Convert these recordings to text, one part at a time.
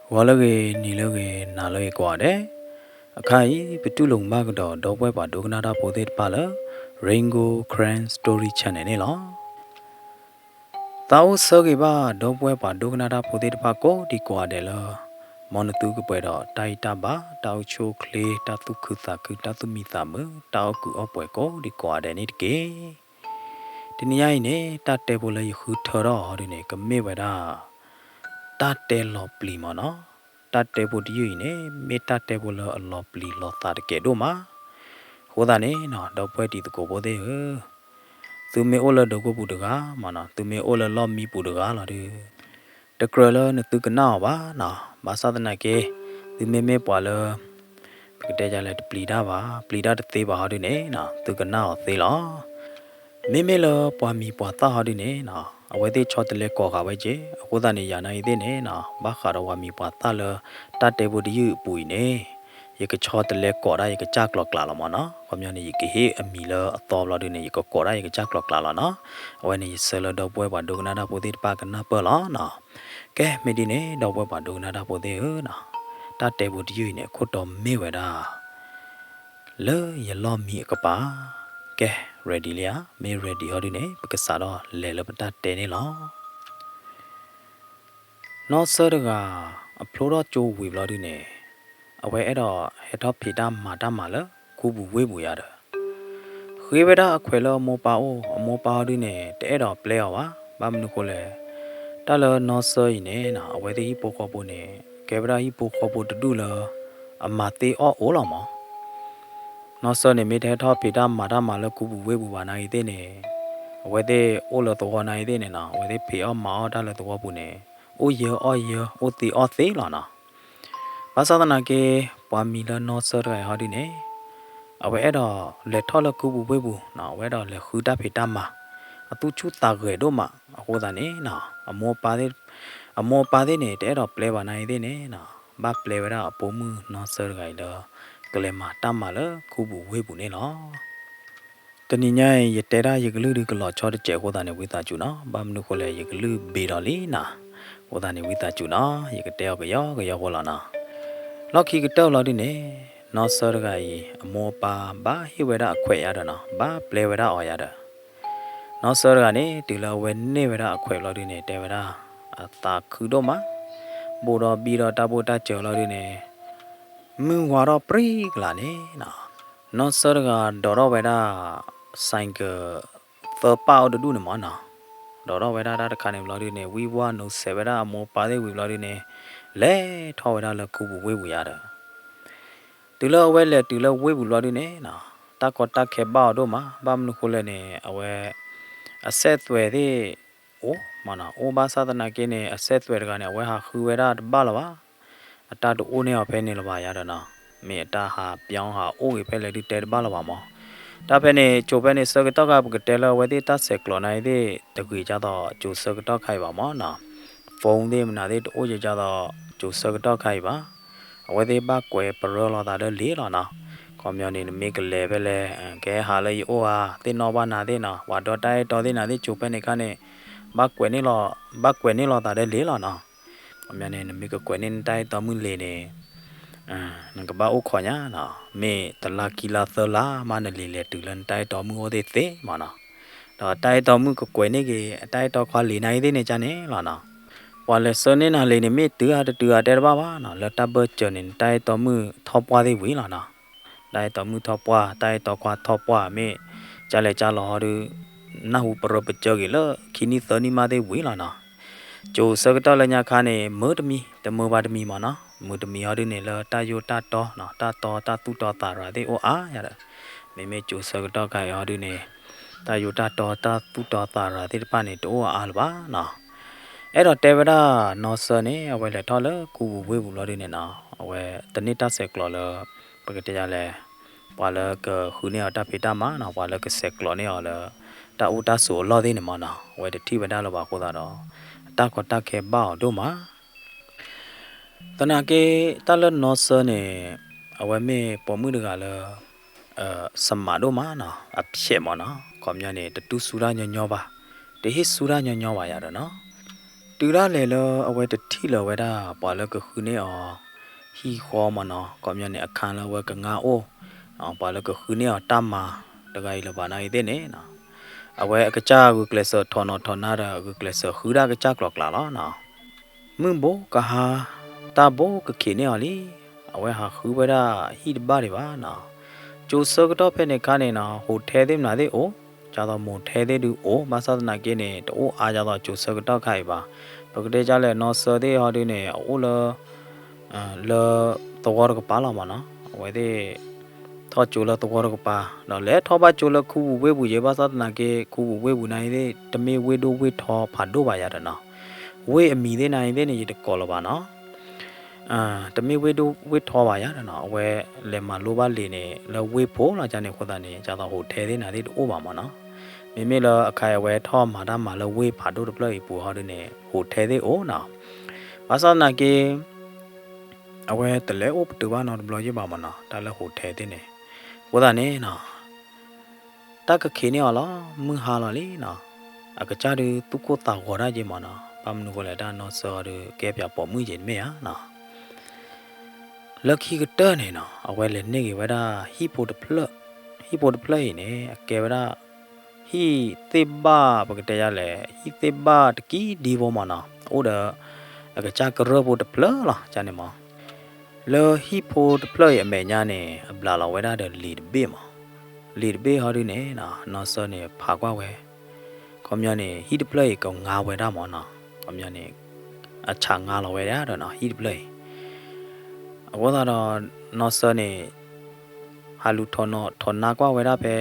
ဂီၤလၢအဂ့ၤ, နံၤလၢအဂ့ၤ, နၤလၢအဂ့ၤကိးဂၤဒဲး, အခါအံၤ ပတူၢ်လိာ်မုာ်ဘၣ်ကဒီး ဒီပုၢ်ဝဲၢ်ပှၤဒိကနၣ်တၢ်ဖိသ့ၣ်တဖၣ်လၢ Rain Gold Karen Story Channel န့ၣ်လီၤ. သးအိၣ်ဆၢဂ့ၤဘၣ် ဒီပုၢ်ဝဲၢ်ပှၤဒိကနၣ်တၢ်ဖိသ့ၣ်တဖၣ်ကိးဒံကိးဂၤဒဲးလၢ မ်နသုကပှဲၤဒီးတၢ်ဂံၢ်တၢ်ဘါ, တၢ်အိၣ်ဆူၣ်အိၣ်ချ့, တၢ်သူၣ်ခုသးခု, တၢ်သူၣ်မံသးမုာ်, တၢ်အိၣ်ကုၤအီၣ်ပှဲၤကိးဒံကိးဂၤဒဲးန့ၣ်တက့ၢ်. တနံၤညါအံၤန့ၣ် တၢ်တဲဖိလၢယဃုထၢထီၣ်အီၤဒုန့ၣ် ကမ့ၢ်ဝဲဒၣ် တၢ်တဲလီၤပျံၤမးနီၤ. တၢ်တဲဖိတယုၢ်အံၤန့ၣ် မ့ၢ်တၢ်တဲဖိလၢအလီၤပျံၤလီၤသးတကဲးဒိၣ်မး. အဃိသတးန့ၣ်နီၤ ဒီပုၢ်ဝဲၢ်တံၤသကိးဖိသ့ၣ်ဧၢ, သုမ့ၢ်အိၣ်လၢဒိးကိပူၤတဂၤမးနီၤ, သုမ့ၢ်အိၣ်လၢလီၢ်မံပူၤတဂၤလီၤဒု တကြၢးလၢနသုကနၣ်အီၤဘၣ်နီၤ. ဘၣ်ဆၣ်သနာ်က့ သုမ့မ့ၢ်ပှၤလၢ ပကတဲဒ်လဲၣ် တပျံၤတၢ်ဘၣ်, ပျံၤတၢ်တသ့ဘၣ်ဟီဒုန့ၣ်နီၤ သုကနၣ်အီၤသ့လီၤ. မ့မ့ၢ်လၢပှၤမံၤပှၤသၣ်ဟီဒုန့ၣ်နီၤ အဝဲသ့ၣ်ဆီတလဲကိးဃာ်ဝဲက့ၤ, အဃိသတးန့ၣ် ယၤနာ်အံၤသ့ၣ်န့ၣ်နီၤ ဘၣ်ဃးဒီးပှၤမံၤပှၤသၣ်လၢ တၢ်တဲဖိတယုၢ်အပူၤအံၤန့ၣ် ယကဆီတလဲကိးဒၣ်ယကစၢ်ကျိၤကျဲလီၤမးနီၤ. ခီပညီန့ၣ် ယကဟ့ၣ်အမံၤလၢအသီဘျီဒုန့ၣ် ယကကိးဒၣ်ယကစၢ်ကျိၤကျဲလီၤနီၤ. အဝဲန့ၣ်ယဆၢလၢဒီပုၢ်ဝဲၢ်ပှၤဒိကနၣ်တၢ်ဖိသ့ၣ်တဖၣ်ကနၢ်ပၢၢ်လီၤနီၤ. ကဲ မ့ၢ်ဒ်န့ၣ် ဒီပုၢ်ဝဲၢ်ပှၤဒိကနၣ်တၢ်ဖိသ့ၣ်ဧၢနီၤ, တၢ်တဲဖိတယုၢ်အံၤန့ၣ် အခိၣ်တီမ့ၢ်ဝဲဒၣ် လၢယလီၢ်မံအကပၤ. ကဲ ready လံဧါ, မ့ၢ် ready ဟီဒုန့ၣ် ပကစးထီၣ်လဲၤလၢပတၢ်တဲန့ၣ်လီၤ. နီၢ်စၢတဂၤ အဖျိထီၣ်ကၠိဝံၤဘျီဒုန့ၣ် အဝဲအဲၣ်ဒိးဟဲထီၣ်ဖံးတၢ်မၤတၢ်မၤလၢခူပူၤဝ့ၢ်ပူၤယါဒီး ဃ့ဝဲဒၣ်အခွဲးလၢအမိၢ်ပၢ်အိၣ်, အမိၢ်ပၢ်ဟီဒုန့ၣ် တအဲၣ်ဒိးပျဲအီၤဘၣ်. ဘၣ်မနုၤဃိလဲၣ်, တၢ်လၢနီၢ်စၢအံၤန့ၣ်နီၤ အဝဲသ့ၣ်ဟံၣ်ဖိဃီဖိန့ၣ် ကဲဝဲဒၣ်ဟံၣ်ဖိဃီဖိတဒူၣ်လၢ အမၤသ့အီၣ်အိၣ်လီၤမး. နီၢ်စၢန့ၣ် မ့ၢ်တဟဲထီၣ်ဖံးတၢ်မၤတၢ်မၤလၢခူပူၤဝ့ၢ်ပူၤဘၣ်နာ်အံၤသ့ၣ်န့ၣ် အဝဲသ့ၣ်အိၣ်လၢသဝီနာ်အံၤသ့ၣ်န့ၣ်နီၤ အဝဲသ့ၣ်ဖံးအီၣ်မၤအီၣ်တၢ်လၢသဝီပူၤန့ၣ် အိၣ်ယၢအီၣ်ယၢ အိၣ်သ့အီၣ်သ့လီၤနီၤ. ဘၣ်ဆၣ်သနာ်က့ ပှၤမံၤလၢနီၢ်စၢတဂၤအံၤဟီဒုန့ၣ် အဝဲအဲၣ်ဒိးလဲၤထီၣ်လၢခူပူၤဝ့ၢ်ပူၤနီၤ, အဝဲအဲၣ်ဒိးလဲၤဃုတၢ်ဖံးတၢ်မၤ, အသူၣ်ဆူၣ်သးဂဲၤဒိၣ်မး. အဃိသတးန့ၣ်နီၤ အမိၢ်အပၢ်သ့ၣ်, အမိၢ်အပၢ်သ့ၣ်န့ၣ် တအဲၣ်ဒိးပျဲဘၣ်နာ်အံၤသ့ၣ်န့ၣ်နီၤ ဘၣ်ပျဲဝဲဒၣ်အပိာ်မုၣ်နီၢ်စၢတဂၤအံၤလၢ ကလဲၤမၤတၢ်မၤလၢခူပူၤဝ့ၢ်ပူၤန့ၣ်လီၤ. တနံၤညါအံၤ ယတဲဒၣ်ယကလုၢ်ဒုးကလီၤဆီတစဲးအဃိသတးန့ၣ် ဝံသးစူၤနီၤ, ဘၣ်မနုၤဃိလဲၣ် ယကလုၢ်ဘ့းဒီးလံနီၤ. အဃိသတးန့ၣ် ဝံသးစူၤနီၤ ယကတဲအီၤကယီကယီဖိလီၤနီၤ. လီၢ်ခံကတၢၢ်လီၤဒုန့ၣ် နီၢ်စၢတဂၤအံၤ အမိၢ်အပၢ်ဘၣ်ဟ့ၣ်ဝဲဒၣ်အခွဲးယါဒီးနီၤ ဘၣ်ပျဲဝဲဒၣ်အီၤယါဒီး နီၢ်စၢတဂၤန့ၣ် တုၤလၢအဝဲန့ၢ်ဝဲဒၣ်အခွဲးလီၤဒုန့ၣ် တဲဝဲဒၣ် အသးခုဒိၣ်မး, ဘိၣ်ဒီးဘံဒီးတၢ်ဘိၣ်တၢ်စၢၤလီၤဒုန့ၣ် မုၢ်ဝါထီၣ်ပြံကလးန့ၣ်နီၤ, နီၢ်စၢတဂၤဒိးထီၣ်ဝဲဒၣ် ဆိုင်ကယ် သၢပၣ်အိၣ်တဒူၣ်န့ၣ်မးနီၤ, ဒိးထီၣ်ဝဲဒၣ်တၢ်တခါန့ၣ်ဘျီဒုန့ၣ် ဝံၣ်ဝါနိးစဲးဝဲဒၣ်အမိၢ်အပၢ်သ့ၣ်ဝံၤဘျီဒုန့ၣ် လဲၤထီၣ်ဝဲဒၣ်လၢခူပူၤဝ့ၢ်ပူၤယါဒီး တုၤလၢအဝဲလဲၤတုၤလၢဝ့ၢ်ပူၤဘျီဒုန့ၣ်နီၤ တၢ်ကီတၢ်ခဲဘၣ်အီၤဒိၣ်မး, ဘၣ်မနုၤဃိလဲၣ်န့ၣ် အဝဲ အဆက်သွယ်သ့ၣ် အိၣ်မးနီၤ, အိၣ်ဘၣ်ဆၣ်သနာ်က့န့ၣ် အဆက်သွယ်တဂၤန့ၣ် အဝဲဟးဃုဝဲဒၣ်တဘၣ်လၢၤဘၣ်, အတၢ်တအိၣ်န့ၢ်အီၤဖဲန့ၣ်လၢၤဘၣ်ယါဒီးနီၤ, မ့ၢ်အတၢ်ဟးပြောင်းဟးအိၣ်ဂ့ၤဖဲလဲၣ်ဒုတဲတဘၣ်လၢၤဘၣ်မး, တၢ်ဖဲန့ၣ် ကၠိဖဲန့ၣ် ဆၢကတီၢ်ခါ ပကတဲလၢအဝဲသ့ၣ်တၢ်ဆဲးကျိးနာ်အံၤသ့ၣ် တဂ့ၤကၢ်သိး ကၠိဆၢကတီၢ်ခါအံၤဘၣ်မးနီၤ, phone သ့ၣ်မနုၤသ့ၣ်တအိၣ်ကၢ်သိး ကၠိဆၢကတီၢ်ခါအံၤဘၣ်, အဝဲသ့ၣ်ဘၣ်ကွဲးပရၢလိာ်သးဒီးလံာ်လီၤနီၤ, ခီပညီန့ၣ် နမ့ၢ်ကလဲၤဖဲလဲၣ် ကဟးလၢယအိၣ်ဧါ သ့ၣ်နီၣ်ဘၣ်နၤသ့ၣ်နီၤ, ပှၤဒီးတၢ်အဲၣ်တီသ့ၣ်နၤသ့ၣ် ကၠိဖဲန့ၣ်ခါန့ၣ် ဘၣ်ကွဲးန့ၢ်လီၤ, ဘၣ်ကွဲးန့ၢ်လိာ်သးဒီးလံာ်လီၤနီၤ, ခီပညီန့ၣ် နမ့ၢ်ကကွဲးန့ၢ်နတၢ်အဲၣ်တီမုၣ်လံာ်န့ၣ် နကဘၣ်အိၣ်ခိးညါနီၤ, မ့ၢ်တလါခံလါသၢလါမး နလံာ်လဲၤတုၤလၢနတၢ်အဲၣ်တီမုၣ်အိၣ်သ့ၣ်သ့မးနီၤ, ဒီးတၢ်အဲၣ်တီမုၣ်ကကွဲးန့ၢ်က့ၤ အတၢ်အဲၣ်တီခွါလံာ်နာ်အံၤသ့ၣ်န့ၣ်ကန့ၣ်လီၤနီၤ, ပှၤလဲၤဆှၢန့ၢ်နၤလံာ်န့ၣ် မ့ၢ်တုၤဧါတတုၤဧါတဲတဘၣ်ဘၣ်နီၤ, လၢတၢ်ဘၢၣ်စၢၤန့ၣ် နတၢ်အဲၣ်တီမုၣ်ထီၣ်ပှၢ်သ့ၣ်ဝံၤလီၤနီၤ, တၢ်အဲၣ်တီမုၣ်ထီၣ်ပှၢ် တၢ်အဲၣ်တီခွါထီၣ်ပှၢ် မ့ၢ်ကလဲၤကလီၤဟီဒု နၢ်ဟူပရၢပစၢၤက့ၤလၢခံနံၣ်သၢနံၣ်မးသ့ၣ်ဝံၤလီၤနီၤ, ကၠိဆၢကတီၢ်လၢညါခါန့ၣ် မုာ်တမံၤ တမုာ်ဘၣ်တမံၤမးနီၤ, မုာ်တမံၤဟီဒုန့ၣ် လၢတၢ်ယိၣ်တၢ်တီနီၤ တၢ်တီတၢ်သူၣ်တီသးရၤသ့ၣ်အိၣ်အါယၤဒီး, မ့မ့ၢ်ကၠိဆၢကတီၢ်ခါအံၤဟီဒုန့ၣ် တၢ်ယိၣ်တၢ်တီတၢ်သူၣ်တီသးရၤသ့ၣ်တဖၣ်န့ၣ် တအိၣ်အါလၢၤဘၣ်နီၤ, အဲၣ်ဒိးတဲဝဲဒၣ်နီၢ်စၢန့ၣ် အဝဲလဲၤထီၣ်လၢခူပူၤဝ့ၢ်ပူၤလီၤဒုန့ၣ်နီၤ အဝဲတန့ၢ်တၢ်ဆဲးကျိးလၢ ပကတဲယၤလဲၣ် ပှၤလၢကဃုန့ၢ်အီၤတၢ်ဖံးတၢ်မၤနီၤ ပှၤလၢကဆဲးကျိးန့ၢ်အီၤလၢ တၢ်အိၣ်တၢ်ဆိးအလီၢ်သ့ၣ်န့ၣ်မးနီၤ အဝဲတထံၣ်ဝဲဒၣ်လၢၤဘၣ်အဃိသတးဒီး အတၢ်ကီတၢ်ခဲဘၣ်အီၤဒိၣ်မး သနာ်က့ တၢ်လၢနီၢ်စၢန့ၣ် အဝဲမ့ၢ်ပိာ်မုၣ်တဂၤလၢ စမးဒိၣ်မးနီၤ အဖျဲးမးနီၤ ခီပညီန့ၣ် တတူၢ်ဆူၣ်တၢ်ညီညီဘၣ် တဟ့ၣ်ဆူၣ်တၢ်ညီညီဘၣ်ယၤဒီးနီၤ တုၤဒၣ်လဲာ်လၢအဝဲတထံၣ်လၢၤဝဲဒၣ် ပှၤလၢကဃုန့ၢ်အီၤဟံၣ်ဃီမၢ်နီၤ, ခီပညီန့ၣ် အခန်းလၢအဝဲကငါအိၣ်, ပှၤလၢကဃုန့ၢ်အီၤတၢ်မၤတဂၤအံၤလၢၤဘၣ်န့ၣ်အံၤသ့ၣ်န့ၣ်, အဝဲအကစၢ်ဂုာ်ကျဲးစၢးထီၣ်နီၣ်ထီၣ်နါဒီး ဂုာ်ကျဲးစၢးဃုဒၣ်ကစၢ်ကျိၤကျဲလီၤနီၤ. မုၢ်ဘိကဟါ, တၢ်ဘိကခံးန့ၢ်အီၤလံ. အဝဲဟးဃုဝဲဒၣ်ဟံၣ်တဘၣ်ဒံးဘၣ်နီၤ. ကၠိဆၢကတီၢ်ဖဲန့ၣ်အခါန့ၣ်နီၤ ဟိးထဲသ့ၣ်မနုၤသ့ၣ်အိၣ်, ဒ်သိးမိၢ်ထဲသ့ၣ်ဒုးအိၣ်, ဘၣ်ဆၣ်သနာ်က့န့ၣ် တအိၣ်အါဒ်သိးကၠိဆၢကတီၢ်ခါအံၤဘၣ်. ပကတဲဒ်လဲၣ် နီၢ်စၢသ့ၣ်ဟီဒုန့ၣ် အအိၣ်လၢ လၢသဝီတကပၤလီၤမၢ်နီၤ. အဝဲသ့ၣ် ထီၣ်ကၠိလၢသဝီတကပၤ, ဒီးလဲၤထီၣ်ဘၣ်ကၠိလၢခူပူၤဝ့ၢ်ပူၤယဲ, ဘၣ်ဆၣ်သနာ်က့ ခူပူၤဝ့ၢ်ပူၤန့ၣ်အံၤသ့ၣ် တမ့ၢ်ဝ့ၢ်ဒိၣ်ဝ့ၢ်ထီဖးဒိၣ်ဘၣ်ယၤဒီးနီၤ. ဝ့ၢ်အမံၤသ့ၣ်န့ၣ်အံၤသ့ၣ်န့ၣ် ယတကိးလၢၤဘၣ်နီၤ. တမ့ၢ်ဝ့ၢ်ဒိၣ်ဝ့ၢ်ထီဘၣ်ယၤဒီးနီၤ, အဝဲလဲၤမၤလိဘၣ်လံာ်န့ၣ် လၢဝ့ၢ်ဖိလီၤန့ၣ်အဃိသတးန့ၣ် ဒ်သိးဟိးထဲသ့ၣ်နၤသ့ၣ်တအိၣ်ဘၣ်မၢ်နီၤ. မ့မ့ၢ်လၢအခါအံၤအဝဲထီၣ်မၤတၢ်မၤလၢဝ့ၢ်ဖးဒိၣ်တဖျၢၣ်အံၤပူၤဟီဒုန့ၣ် ဟိးထဲသ့ၣ်အိၣ်နီၤ. ဘၣ်ဆၣ်သနာ်က့ အဝဲတလဲၤအိၣ်ပတုာ်ဘၣ်နီတဘျီယဲၢ်ဘၣ်မၢ်နီၤ, တၢ်လၢဟိးထဲသ့ၣ်န့ၣ်. အဃိသတးန့ၣ်နီၤ တၢ်ကခံးန့ၢ်အီၤလီၤ, မုၢ်ဟါလီၤလံနီၤ. အကစၢ်ဒုးသူၣ်ကိၢ်သးဂီၤဒၣ်က့ၤမၢ်နီၤ, ဘၣ်မနုၤဃိလဲၣ် တၢ်နီၢ်စၢအီၤဒုး ကဲပၠးပိာ်မုၣ်က့ၤတမ့ၢ်ဧါနီၤ. လၢခံကတၢၢ်န့ၣ်နီၤ အဝဲလဲၤန့ၢ်က့ၤဝဲဒၣ်ဟံၣ်ဖိတဖျၢၣ်, ဟံၣ်ဖိတဖျၢၣ်အံၤန့ၣ် အကဲဝဲဒၣ် ဟံၣ်သ့ၣ်ဘၣ် ပကတဲယၤလဲၣ်, ဟံၣ်သ့ၣ်ဘၣ်တကံဒံဖိမၢ်နီၤ, အိၣ်ဒီး အကစၢ်ကရၢၢ်ဖိတဖျၢၣ်လီၤန့ၣ်မၢ်. လၢဟံၣ်ဖိတဖျၢၣ်အံၤအမဲာ်ညါန့ၣ် အဘျးလီၤဝဲဒၣ်ဒီးလံာ်တဘ့ၣ်မၢ်. လံာ်တဘ့ၣ်ဟီဒုန့ၣ်နီၤ နီၢ်စၢန့ၣ်ဖးကွၢ်ဝဲ, ခီပညီန့ၣ် ဟံၣ်တဖျၢၣ်အံၤကငါဝဲဒၣ်မၢ်နီၤ, ခီပညီန့ၣ် အဆးငါလီၤဝဲဒၣ်ဒီးနီၤ ဟံၣ်တဖျၢၣ်အံၤ. အဃိသတးဒီး နီၢ်စၢန့ၣ် ဟးလူၤထီၣ်နီၣ်ထီၣ်နါကွၢ်ဝဲဒၣ်ဖဲ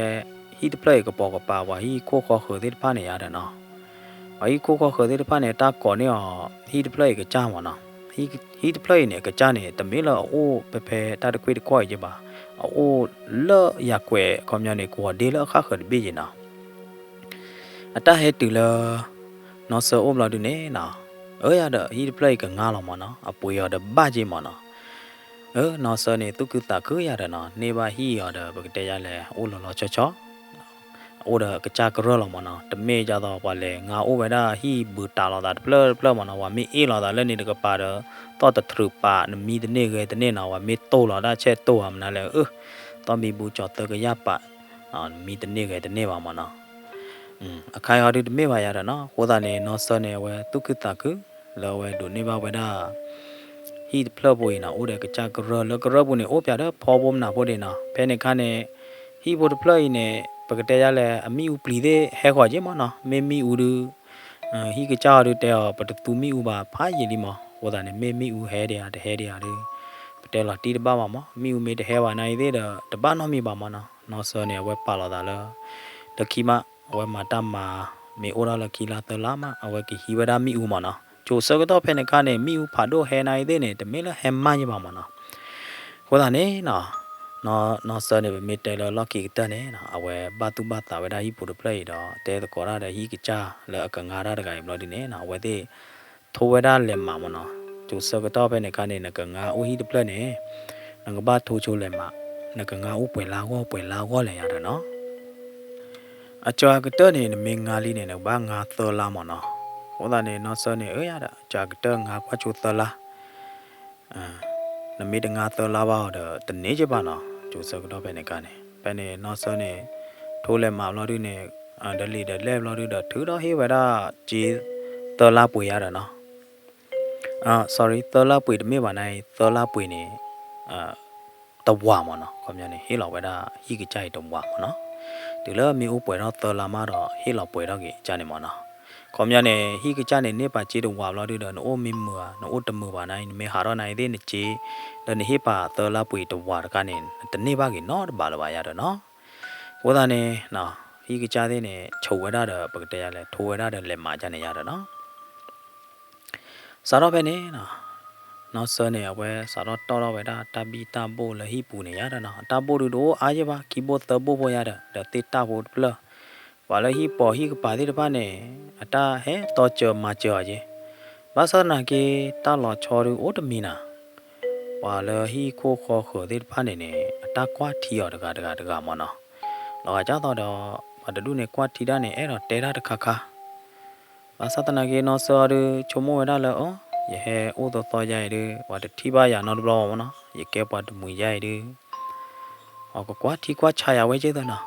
ဟံၣ်တဖျၢၣ်အံၤကပိာ်ကပၤ ပှၤဟံၣ်ခိၣ်ဃီဃၢၤသ့ၣ်တဖၣ်န့ၣ်ယါဒီးနီၤ, ပှၤဟံၣ်ခိၣ်ဃီဃၢၤသ့ၣ်တဖၣ်န့ၣ် တၢ်ကိးန့ၢ်အီၤ ဟံၣ်တဖျၢၣ်အံၤကစၢ်မၢ်နီၤ. ဟံၣ်တဖျၢၣ်အံၤန့ၣ် အကစၢ်န့ၣ် တမ့ၢ်လၢအအိၣ်ဖဲဖဲတၢ်တခွံၣ်တခီၣ်အံၤက့ဘၣ်, အအိၣ်လၢယၤကွဲး ခီပညီန့ၣ် ကဝီၤဒ့လၢအခါဃၢၤတဘ့ၣ်ယ့ၤနီၤ. အတၢ်ဟဲတုၤလၢ နီၢ်စၢအိၣ်ဘျီဒုန့ၣ်နီၤ, အၢယၤဒီး ဟံၣ်တဖျၢၣ်အံၤကငါလီၤမၢ်နီၤ, အပှ့ၤအီၤဒီးဘၣ်က့မၢ်နီၤ. အၢ နီၢ်စၢန့ၣ် သူၣ်ခုသးခုယၤဒီးနီၤ, န့ၢ်ဘၣ်ဟံၣ်အီၤဒီး ပကတဲယၤလဲၣ် အိၣ်လီၤလီၤဆီဆီ အိၣ်ဒီးအကစၢ်ကရၢၢ်လီၤမၢ်နီၤ, တမ့ၢ်ဒ်သိးပှၤလဲၤငါအိၣ်ဝဲဒၣ်ဟံၣ်ဘုးတးလိာ်သးတဖျၢၣ်တဖျၢၣ်မၢ်နီၤ, ပှၤမ့ၢ်အ့ၣ်လိာ်သးလၢန့ၣ်တကပၤဒီး သီၣ်တထြုးပာ် နမံတန့ၢ်ဂဲၤတန့ၢ်နီၤ, ပှၤမ့ၢ်တိၢ်လီၤဒၣ်ဆဲးတိၢ်အမနုၤလဲၣ် အၢ သီၣ်မံဘူကၠီၤသၢကယၢ်ပာ် နမံတန့ၢ်ဂဲၤတန့ၢ်ဘၣ်မၢ်နီၤ. အခါအံၤဟီဒုတမ့ၢ်ဘၣ်ယၤဒီးနီၤ, အဃိသတးန့ၣ် နီၢ်စၢန့ၣ် အဝဲသူၣ်ခုသးခု လၢအဝဲဒိးန့ၢ်ဘၣ်ဝဲဒၣ် ဟံၣ်တဖျၢၣ်ပူၤအံၤနီၤ, အိၣ်ဒီးကစၢ်ကရၢၢ်လၢကရၢၢ်ပူၤန့ၣ် အိၣ်ပၠးဒီးဖီဖိမနၤဖိဒံးနီၤ, ဖဲန့ၣ်အခါန့ၣ် ဟံၣ်ဖိတဖျၢၣ်အံၤန့ၣ် ပကတဲယၤလဲၣ် အမ့ၣ်အူပျံၤသ့ၣ်ဟဲဃီၤက့မၢ်နီၤ, မ့ၢ်မ့ၣ်အူဒု ဟံၣ်ကစၢ်အီၤဒုတဲအီၤ ပတသူမ့ၣ်အူဘၣ်ဖးယံာ်လံမၢ်, အဃိသတးန့ၣ် မ့ၢ်မ့ၣ်အူဟဲဒံးဧါ တဟဲဒံးဧါဒု ပတဲလီၤတံၢ်တဘၣ်ဘၣ်မၢ်, မ့ၣ်အူမ့ၢ်တဟဲဘၣ်နၤအံၤသ့ၣ်ဒီး တဘၣ်နီတမံၤဘၣ်မၢ်နီၤ, နီၢ်စၢန့ၣ် အဝဲပာ်လီၤသးလၢ လၢခံမး အဝဲမၤတၢ်မၤ မ့ၢ်အိၣ်ဒၣ်လၢခံလါသၢလါမး အဝဲကဟံးဝဲဒၣ်မ့ၣ်အူမၢ်နီၤ, ကၠိၤဆၢကတီၢ်ဖဲန့ၣ်အခါန့ၣ် မ့ၣ်အူဖးဒိၣ်ဟဲနၤအံၤသ့ၣ်န့ၣ် တမ့ၢ်လၢဟဲမးယံၤဘၣ်မၢ်နီၤ, အဃိသတးန့ၣ် နီၢ်စၢန့ၣ် ပမ့ၢ်တဲလၢလီၢ်ခံကတၢၢ်န့ၣ် အဝဲဘၣ်သူၣ်ဘၣ်သးဝဲဒၣ်ဟံၣ်ပူၤတဖျၢၣ်အံၤဒီး တဲသကိးတၢ်ဒီးဟံၣ်ကစၢ်လၢအကငါတၢ်တဂၤအံၤဘျီဒုန့ၣ် အဝဲသ့ၣ် ထိဝဲဒၣ်လဲၤမးမၢ်နီၤ, ကၠိၤဆၢကတီၢ်ဖဲန့ၣ်အခါန့ၣ် နကငါအိၣ်ဟံၣ်တဖျၢၣ်န့ၣ် နကဘၣ်ထိဆိလဲၤမး, နကငါအိၣ်ပှဲၤလါဂီၢ်ပှဲၤလါဂီၢ်လဲၣ်ယၤဒီးနီၤ, အစှၤကတၢၢ်န့ၣ် နမ့ၢ်ငါလံန့ၣ် နကဘၣ်ငါသၢလါမၢ်နီၤ, အဃိသတးန့ၣ် နီၢ်စၢန့ၣ် အၢယၤဒီး အစှၤကတၢၢ်ငါကွၢ်ဆိသၢလါ နမ့ၢ်တငါသၢလါဘၣ်အီၤဒီး တန့ၢ်က့ဘၣ်နီၤ, ကၠိၤဆၢကတီၢ်ဖဲန့ၣ်အခါန့ၣ် ဖဲန့ၣ်နီၢ်စၢန့ၣ် ထိလဲၤမးဘျီဒုန့ၣ် ဒီးလံာ်ဒီးလဲၢ်ဘျီဒုဒီး ထုးထီၣ်ဟ့ၣ်ဝဲဒၣ်စ့ သၢလါပှ့ၤယၤဒီးနီၤ, sorry သၢလါပှ့ၤတမ့ၢ်ဘၣ်နၤအံၤ သၢလါပှ့ၤန့ၣ် တဝာ်မၢ်နီၤ, ခီပညီန့ၣ် ဟ့ၣ်လီၤဝဲဒၣ်ဟံၣ်ကစၢ်အံၤတဝာ်မၢ်နီၤ, တုၤလၢမ့ၢ်အိၣ်ပှဲၤထီၣ်သၢလါမးဒီး ဟ့ၣ်လီၤပှဲၤထီၣ်က့ၤကစၢ်န့ၣ်မၢ်နီၤ, ခီပညီန့ၣ် ဟံၣ်ကစၢ်န့ၣ် န့ၢ်ပာ်စ့တဝာ်ဘျီဒုဒီး နအိၣ်မ့ၢ်မုာ်ဧါ နအိၣ်တမုာ်ဘၣ်နၤအံၤ နမ့ၢ်ဟးထီၣ်နၤအံၤသ့ၣ်နစ့ ဒီးနဟ့ၣ်ပာ်သၢလါပှ့ၤတဝာ်တခါန့ၣ် နတန့ၢ်ဘၣ်က့ၤနီတဘးလၢၤဘၣ်ယၤဒီးနီၤ, အဃိသတးန့ၣ် ဟံၣ်ကစၢ်သ့ၣ်န့ၣ် ဆိးဝဲဒၣ်ဒီး ပကတဲယၤလဲၣ် ထိဝဲဒၣ်ဒီးလဲၤမးကၢ်န့ၣ်ယၤဒီးနီၤ စးထီၣ်ဖဲန့ၣ် နီၢ်စၢန့ၣ် အဝဲစးထီၣ်တီၣ်ထီၣ်ဝဲဒၣ်တၢ်ဘံၣ်တၢ်ဘိၣ်လၢဟံၣ်ပူၤန့ၣ်ယၤဒီးနီၤ, တၢ်ဘိၣ်ဒုးတအိၣ်အါယဲၢ်ဘၣ် ခံဘိၣ်သၢဘိၣ်ဖိယၤဒီး ဒီးသ့ၣ်တၢ်ဖိတဖျၢၣ်, ပှၤလၢဟံၣ်ပိာ်ဟံၣ်ကပၤသ့ၣ်တဖၣ်န့ၣ် အတၢ်ဟဲတီစၢၤမၤစၢၤအီၤက့ၤ, ဘၣ်ဆၣ်သနာ်က့ တၢ်လီၤဆီဒုးအိၣ်တမံၤနၤ, ပှၤလၢဟံၣ်ခိၣ်ဃီဃၢၤသ့ၣ်တဖၣ်န့ၣ်န့ၣ် အတၢ်ကွၢ်ထံအီၤတဂၤတဂၤတဂၤမၢ်နီၤ, လီၤဂာ်ဒ်သိးဒီး ပှၤတဒူၣ်န့ၣ်ကွၢ်ထံတၢ်န့ၣ် အဲၣ်ဒိးတဲတၢ်တခါခါ ဘၣ်ဆၣ်သနာ်က့နီၢ်စၢအီၤဒုး ဆိကမိၣ်ဝဲဒၣ်လၢ အိ ယဟဲအိၣ်သီသီယါအံၤဒုး ပှၤတထံၣ်ဘၣ်ယၤနီတဘျီမ့ၢ်နီၤ, ယကဲပှၤတမှံၤယါအံၤဒုး အကကွၢ်ထံကွၢ်ဆးယၤဝဲက့သနီၤ.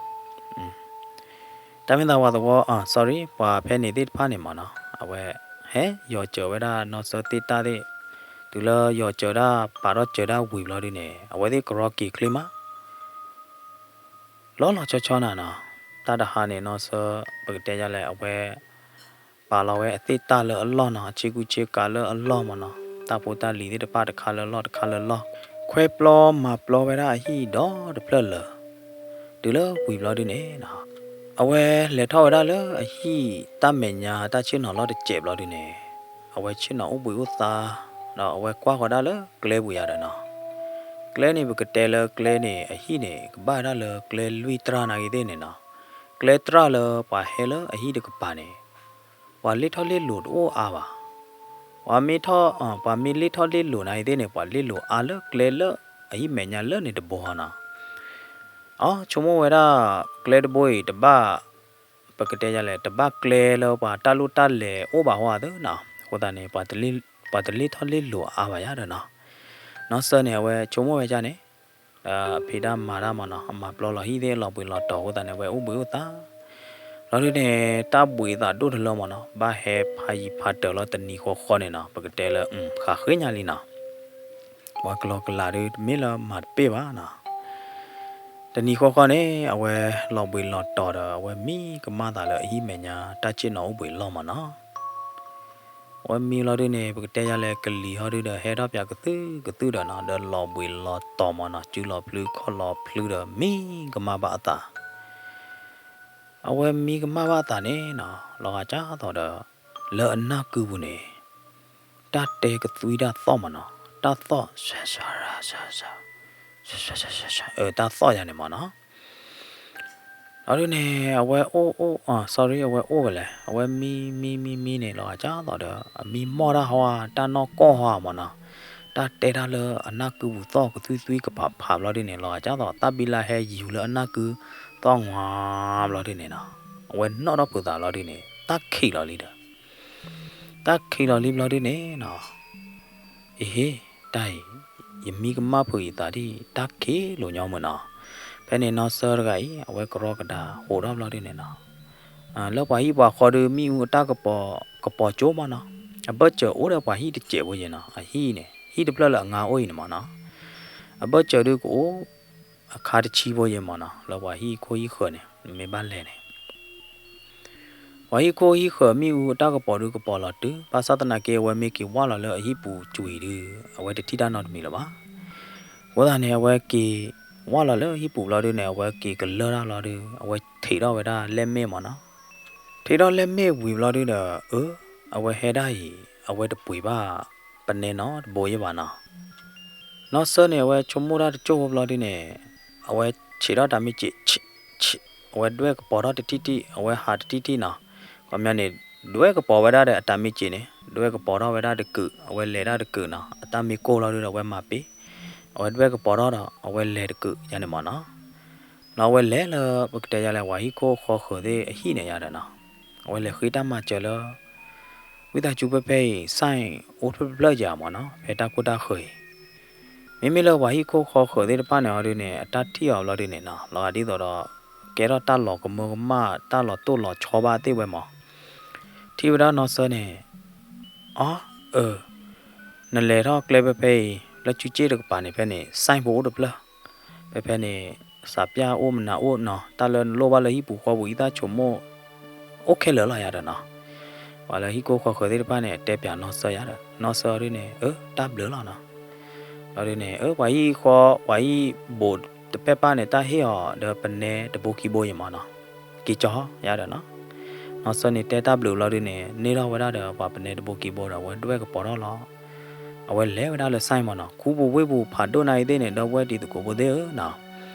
တၢ်မ့ၢ်သးပှၤသဝီ sorry ပှၤဖဲန့ၣ်သ့ၣ်တဖၣ်န့ၣ်မ့ၢ်နီၤ အဝဲ ဟဲယီၤစၢၤဝဲဒၣ်နီၢ်စၢသ့ၣ်တၢ်သ့ၣ်, တုၤလၢယီၤစၢၤဒၣ် ပာ်ထီၣ်စၢၤဒၣ်ဝံၤဘျီဒုးန့ၣ် အဝဲသ့ၣ်ကရီက့ၤချ့မး လီၤလီၤဆီဆီနၤနီၤ. တၢ်တဟါန့ၣ်နီၢ်စၢ ပကတဲယၤလဲၣ် အဝဲ ပာ်လီၤဝဲအသ့ၣ်တၢ်လၢအလီၢ်နီၤ, အဆ့ကူဆ့ကၤလၢအလီၢ်မ့ၢ်နီၤ, တၢ်ဖိတၢ်လံၤသ့ၣ်တဖၣ်တခါလၢလီၢ်တခါလၢလီၢ်, ခွဲပျီမၤပျီဝဲဒၣ်အဟံၣ်ဒီတဖျၢၣ်လၢာ် တုၤလၢဝံၤဘျီဒုးန့ၣ်နီၤ, အဝဲလဲၤထီၣ်ဝဲဒၣ်လၢအဟံၣ်တၢ်မဲာ်ညါတၢ်ဆ့ၣ်နီၤလီၢ်တစဲးဘျီဒုးန့ၣ်, အဝဲဆ့ၣ်နီၤအိၣ်ဘှံးအိၣ်သါ, ဒီးအဝဲကွၢ်ဃီၤဒၣ်လၢကျဲပူၤယါဒီးနီၤ, ကျဲန့ၣ် ပကတဲလၢကျဲန့ၣ် အဟံၣ်န့ၣ် ကဘၣ်ဝဲဒၣ်လၢကျဲလွံၢ်တြၢ်နာ်ဂ့ၤသ့ၣ်န့ၣ်နီၤ, ကျဲတြၢ်လၢပှၤဟဲလၢအဟံၣ်တကပၤန့ၣ် ပှၤလ့ၣ်ထီၣ်လ့ၣ်လိၤတအိၣ်အါဘၣ်. ပှၤမ့ၢ်ထီၣ် ပှၤမ့ၢ်လ့ၣ်ထီၣ်လ့ၣ်လိၤနာ်ဂ့ၤသ့ၣ်န့ၣ် ပှၤလ့ၣ်လိၤအါလၢကျဲလၢအဟံၣ်မဲာ်ညါလၢန့ၣ်တဘိဟီနီၤ. အ ဆိကမိၣ်ဝဲဒၣ် ကျဲတဘိအံၤတဘၣ် ပကတဲယၤလဲၣ် တဘၣ်ကျဲလၢပှၤတၢ်လိၣ်တၢ်လဲၤအိၣ်ဘၣ်ဟီသ့နီၤ, အဃိသတးန့ၣ် ပှၤတလ့ၣ်ထီၣ်လ့ၣ်လိၤအါဘၣ်ယါဒီးနီၤ. နီၢ်စၢန့ၣ် အဝဲဆိကမိၣ်ဝဲဒၣ်န့ၣ် ဒီးအဖံးတၢ်မၤတၢ်မ့ၢ်နီၤ, အမၤပျီလီၤဟံၣ်သ့ၣ်လီၤဘှံးလီၤတီၤအဃိသတးန့ၣ် အဝဲအိၣ်ဘှံးအိၣ်သါ လီၤဒုးန့ၣ် တၢ်ဘှံးသးဒိၣ်တလၢမ့ၢ်နီၤ, ဘၣ်ဟဲဖးယံၤဖးတၢၤလီၤတနံၤဃီဃီန့ၣ်နီၤ, ပကတဲလၢ ဃးဃ့ညါလံနီၤ, ပှၤကလီကလးဒုး တမ့ၢ်လၢမၤတပ့ၢ်ဘၣ်နီၤ. တနံၤဃီဃီန့ၣ် အဝဲလီၤဘှံးလီၤတီၤဒီး အဝဲမံကမၣ်သးလၢအဟံၣ်မဲာ်ညါ တၢ်ဆ့ၣ်နီၤအိၣ်ဘှံးလီၢ်မ့ၢ်နီၤ. အဝဲမံလီၤဒုးန့ၣ် ပကတဲယၤလဲၣ် ကလံၤဟီဒုးဒီး ဟဲထီၣ်ပၠးကသုၣ်ကသုၣ်ဒီးနီၤ, ဒီးလီၤဘှံးလီၤတီၤမ့ၢ်နီၤ, စုလီၤဖျုခီၣ်လီၤဖျုဒီး မံကမၣ်ဘၣ်အသး အဝဲမံကမၣ်ဘၣ်အသးန့ၣ်နီၤ, လီၤဂာ်ကၢ်သိးဒီး လၢအနၢ်ကုပူၤန့ၣ် တၢ်တဲကသွံတၢ်သီၣ်မ့ၢ်နီၤ, တၢ်သီၣ် တၢ်သီၣ်ယါန့ၣ်မ့ၢ်နီၤ. လီၤဒုးန့ၣ် အဝဲအိၣ်အိၣ် sorry အဝဲအိၣ်ကလဲၣ်, အဝဲမံမံမံမံန့ၣ် လီၤဂာ်ကၢ်သိးဒီး အမံမီၢ်တၢ်ဟီဧါ တၢ်နီၢ်ကီၢ်ဟီဧါမ့ၢ်နီၤ, တၢ်တဲတၢ်လၢအနၢ်ကုပူၤသီၣ်ကသွံသွံကဖးဖးဘျီဒုးန့ၣ် လီၤဂာ်ကၢ်သိး တၢ်ဘံလၢဟဲယူၤလၢအနၢ်ကုသီၣ်ငါဘျီဒုးန့ၣ်နီၤ, အဝဲနီၣ်ထီၣ်ဖုးသးလီၤဒုးန့ၣ် တၢ်ခံးလီၤလံဒီး တၢ်ခံးလီၤလံဘျီဒုးန့ၣ်နီၤ, အဟ့ တၢ်အံၤ ယမံကမၣ်ဖုးယသးဒ် တၢ်ခံးလိာ်ညီမ့ၢ်နီၤ. ဖဲန့ၣ်နီၢ်စၢတဂၤအံၤ အဝဲကရီကဒါဟိးထီၣ်ဘျီဒုးန့ၣ်နီၤ, လၢပှၤဟံၣ်ပှၤဃီဒုး မ့ၣ်အူအတၢ်ကပီၤ ကပီၤကၠိမ့ၢ်နီၤ, အဘၢၣ်စၢၤအိၣ်ဒီးပှၤဟံၣ်တစဲးဖိယဲၢ်နီၤ, အဟံၣ်န့ၣ် ဟံၣ်တဖျၢၣ်လၢအငါအိၣ်အံၤန့ၣ်မ့ၢ်နီၤ, အဘၢၣ်စၢၤဒုးကအိၣ် အခါတဆံဖိယဲၢ်မ့ၢ်နီၤ, လၢပှၤဟံၣ်ခိၣ်ဟံၣ်ဃၢၤန့ၣ် မ့ၢ်ဘၣ်လဲၣ်န့ၣ် ပှၤဟံၣ်ခိၣ်ဟံၣ်ဃၢၤမ့ၣ်အူအတၢ်ကပီၤဒုးကပီၤလီၤတုၤ ဘၣ်ဆၣ်သနာ်က့ အဝဲမ့ၢ်က့ၤဝၢ်လီၤလၢအဟံၣ်ပူၤကွံာ်ဒုး အဝဲတထံၣ်တၢ်နီတမံၤလၢၤဘၣ်. အဃိသတးန့ၣ် အဝဲက့ၤဝၢ်လီၤလၢဟံၣ်ပူၤဘျီဒုးန့ၣ် အဝဲက့ၤကလၢၢ်တၢ်ဘျီဒုး အဝဲထံးထီၣ်ဝဲဒၣ်လဲၣ်မ့ၣ်မ့ၢ်နီၤ. ထံးထီၣ်လဲၣ်မ့ၣ်ဝံၤဘျီဒုးဒီး အၢ အဝဲဟဲဒၣ်အံၤ အဝဲတပှ့ၤဘၣ်ပနဲနီတဘိယဲၢ်ဘၣ်နီၤ. နီၢ်စၢန့ၣ် အဝဲဆိကမိၣ်တၢ်တကၠိၢ်ဖိဘျီဒုးန့ၣ် အဝဲဆံးထီၣ်တၢ်မ့ၢ်စံး အဝဲဒွဲၣ်ကပီၤထီၣ်တထံၣ်ထံၣ် အဝဲဟးတထံၣ်ထံၣ်နီၤ. ခီပညီန့ၣ် ဒွဲၣ်ကပီၤဝဲဒၣ်ဒီးအတၢ်မ့ၢ်စံးန့ၣ် ဒွဲၣ်ကပီၤထီၣ်ဝဲဒၣ်တကုာ် အဝဲလဲၤဒၣ်တကုာ်နီၤ. အတၢ်မ့ၢ်ကိၢ်လီၤဒုးဒီး အဝဲမၤပ့ၤ အဝဲဒွဲၣ်ကပီၤထီၣ်ဒီး အဝဲလဲၤတကုာ်ယါန့ၣ်မ့ၢ်နီၤ. ဒီးအဝဲလဲၤလၢ ပကတဲယါလဲၣ် ပှၤဟံၣ်ခိၣ်ဃီဃၢၤသ့ၣ်အဟံၣ်န့ၣ်ယါဒီးနီၤ. အဝဲလဲၤဃ့တၢ်မၤစၢၤလၢ ဝံသးစူၤဖဲဖဲအံၤ စၢ်အိၣ်တဖျၢၣ်ဖျၢၣ်ယါမ့ၢ်နီၤ ဖဲတၢ်ခိၣ်တၢ်ဃၢၤအံၤ. မ့မ့ၢ်လၢပှၤဟံၣ်ခိၣ်ဃီဃၢၤသ့ၣ်တဖၣ်န့ၣ်အီၤဒုးန့ၣ် အတၢ်ထံၣ်အီၤဘျီဒုးန့ၣ်နီၤ လီၤဂာ်ဒ်သိးဒီး ကဲထီၣ်တၢ်လီၤကမၢကမၣ် တၢ်လီၤတိၢ်လီၤဆီဘၣ်သ့ၣ်ဝဲမ့ၢ် ထံၣ်ဝဲဒၣ်နီၢ်စၢန့ၣ် အီ အၢ နလဲၤထီၣ်ကျဲဖဲဖဲအံၤ လၢစုစ့ၣ်တကပၤန့ၣ် ဖဲန့ၣ် စဲၣ်ဖိအိၣ်တဖျၢၣ် ဖဲဖဲန့ၣ် စးပျၢ်အိၣ်မနုၤအိၣ်နီၤ တၢ်လၢနလိၣ်ဘၣ်လၢဟံၣ်ပူၤဃီပူၤ ယသးဆိကမိၣ် အိၣ်ခဲလၢာ်လီၤယါဒီးနီၤ. ပှၤလၢဟံၣ်ခိၣ်ဃီဃၢၤသ့ၣ်တဖၣ်န့ၣ် တဲပၠးနီၢ်စၢယါဒီး နီၢ်စၢအီၤဒုးန့ၣ် အၢ တၢ်ဘျုးလီၤနီၤ. လီၤဒုးန့ၣ် အၢ ပှၤဟံၣ်ဃီ ပှၤဟံၣ်ဘူးတပဲၢ်ပၢ်န့ၣ် တၢ်ဟ့ၣ်အီၤဒီးပနဲတဘိခံဘိယံၤမ့ၢ်နီၤ က့ၤကၠီယါဒီးနီၤ. နီၢ်စၢန့ၣ်တဲတၢ်ဘျုးလီၤဒုးန့ၣ် န့ၢ်ထီၣ်ဝဲဒၣ်ဒီးပှၤပနဲတဘိခံဘိဒီး အဝဲဒွဲၣ်ကပီၤထီၣ်လီၤ. အဝဲလဲၤဝဲဒၣ်လၢစဲၣ်မ့ၢ်နီၤ ခူပူၤဝ့ၢ်ပူၤဖးဒိၣ်နာ်အံၤသ့ၣ်န့ၣ် ဒီပုၢ်ဝဲၢ်တံၤသကိးဖိသ့ၣ်ဧၢနီၤ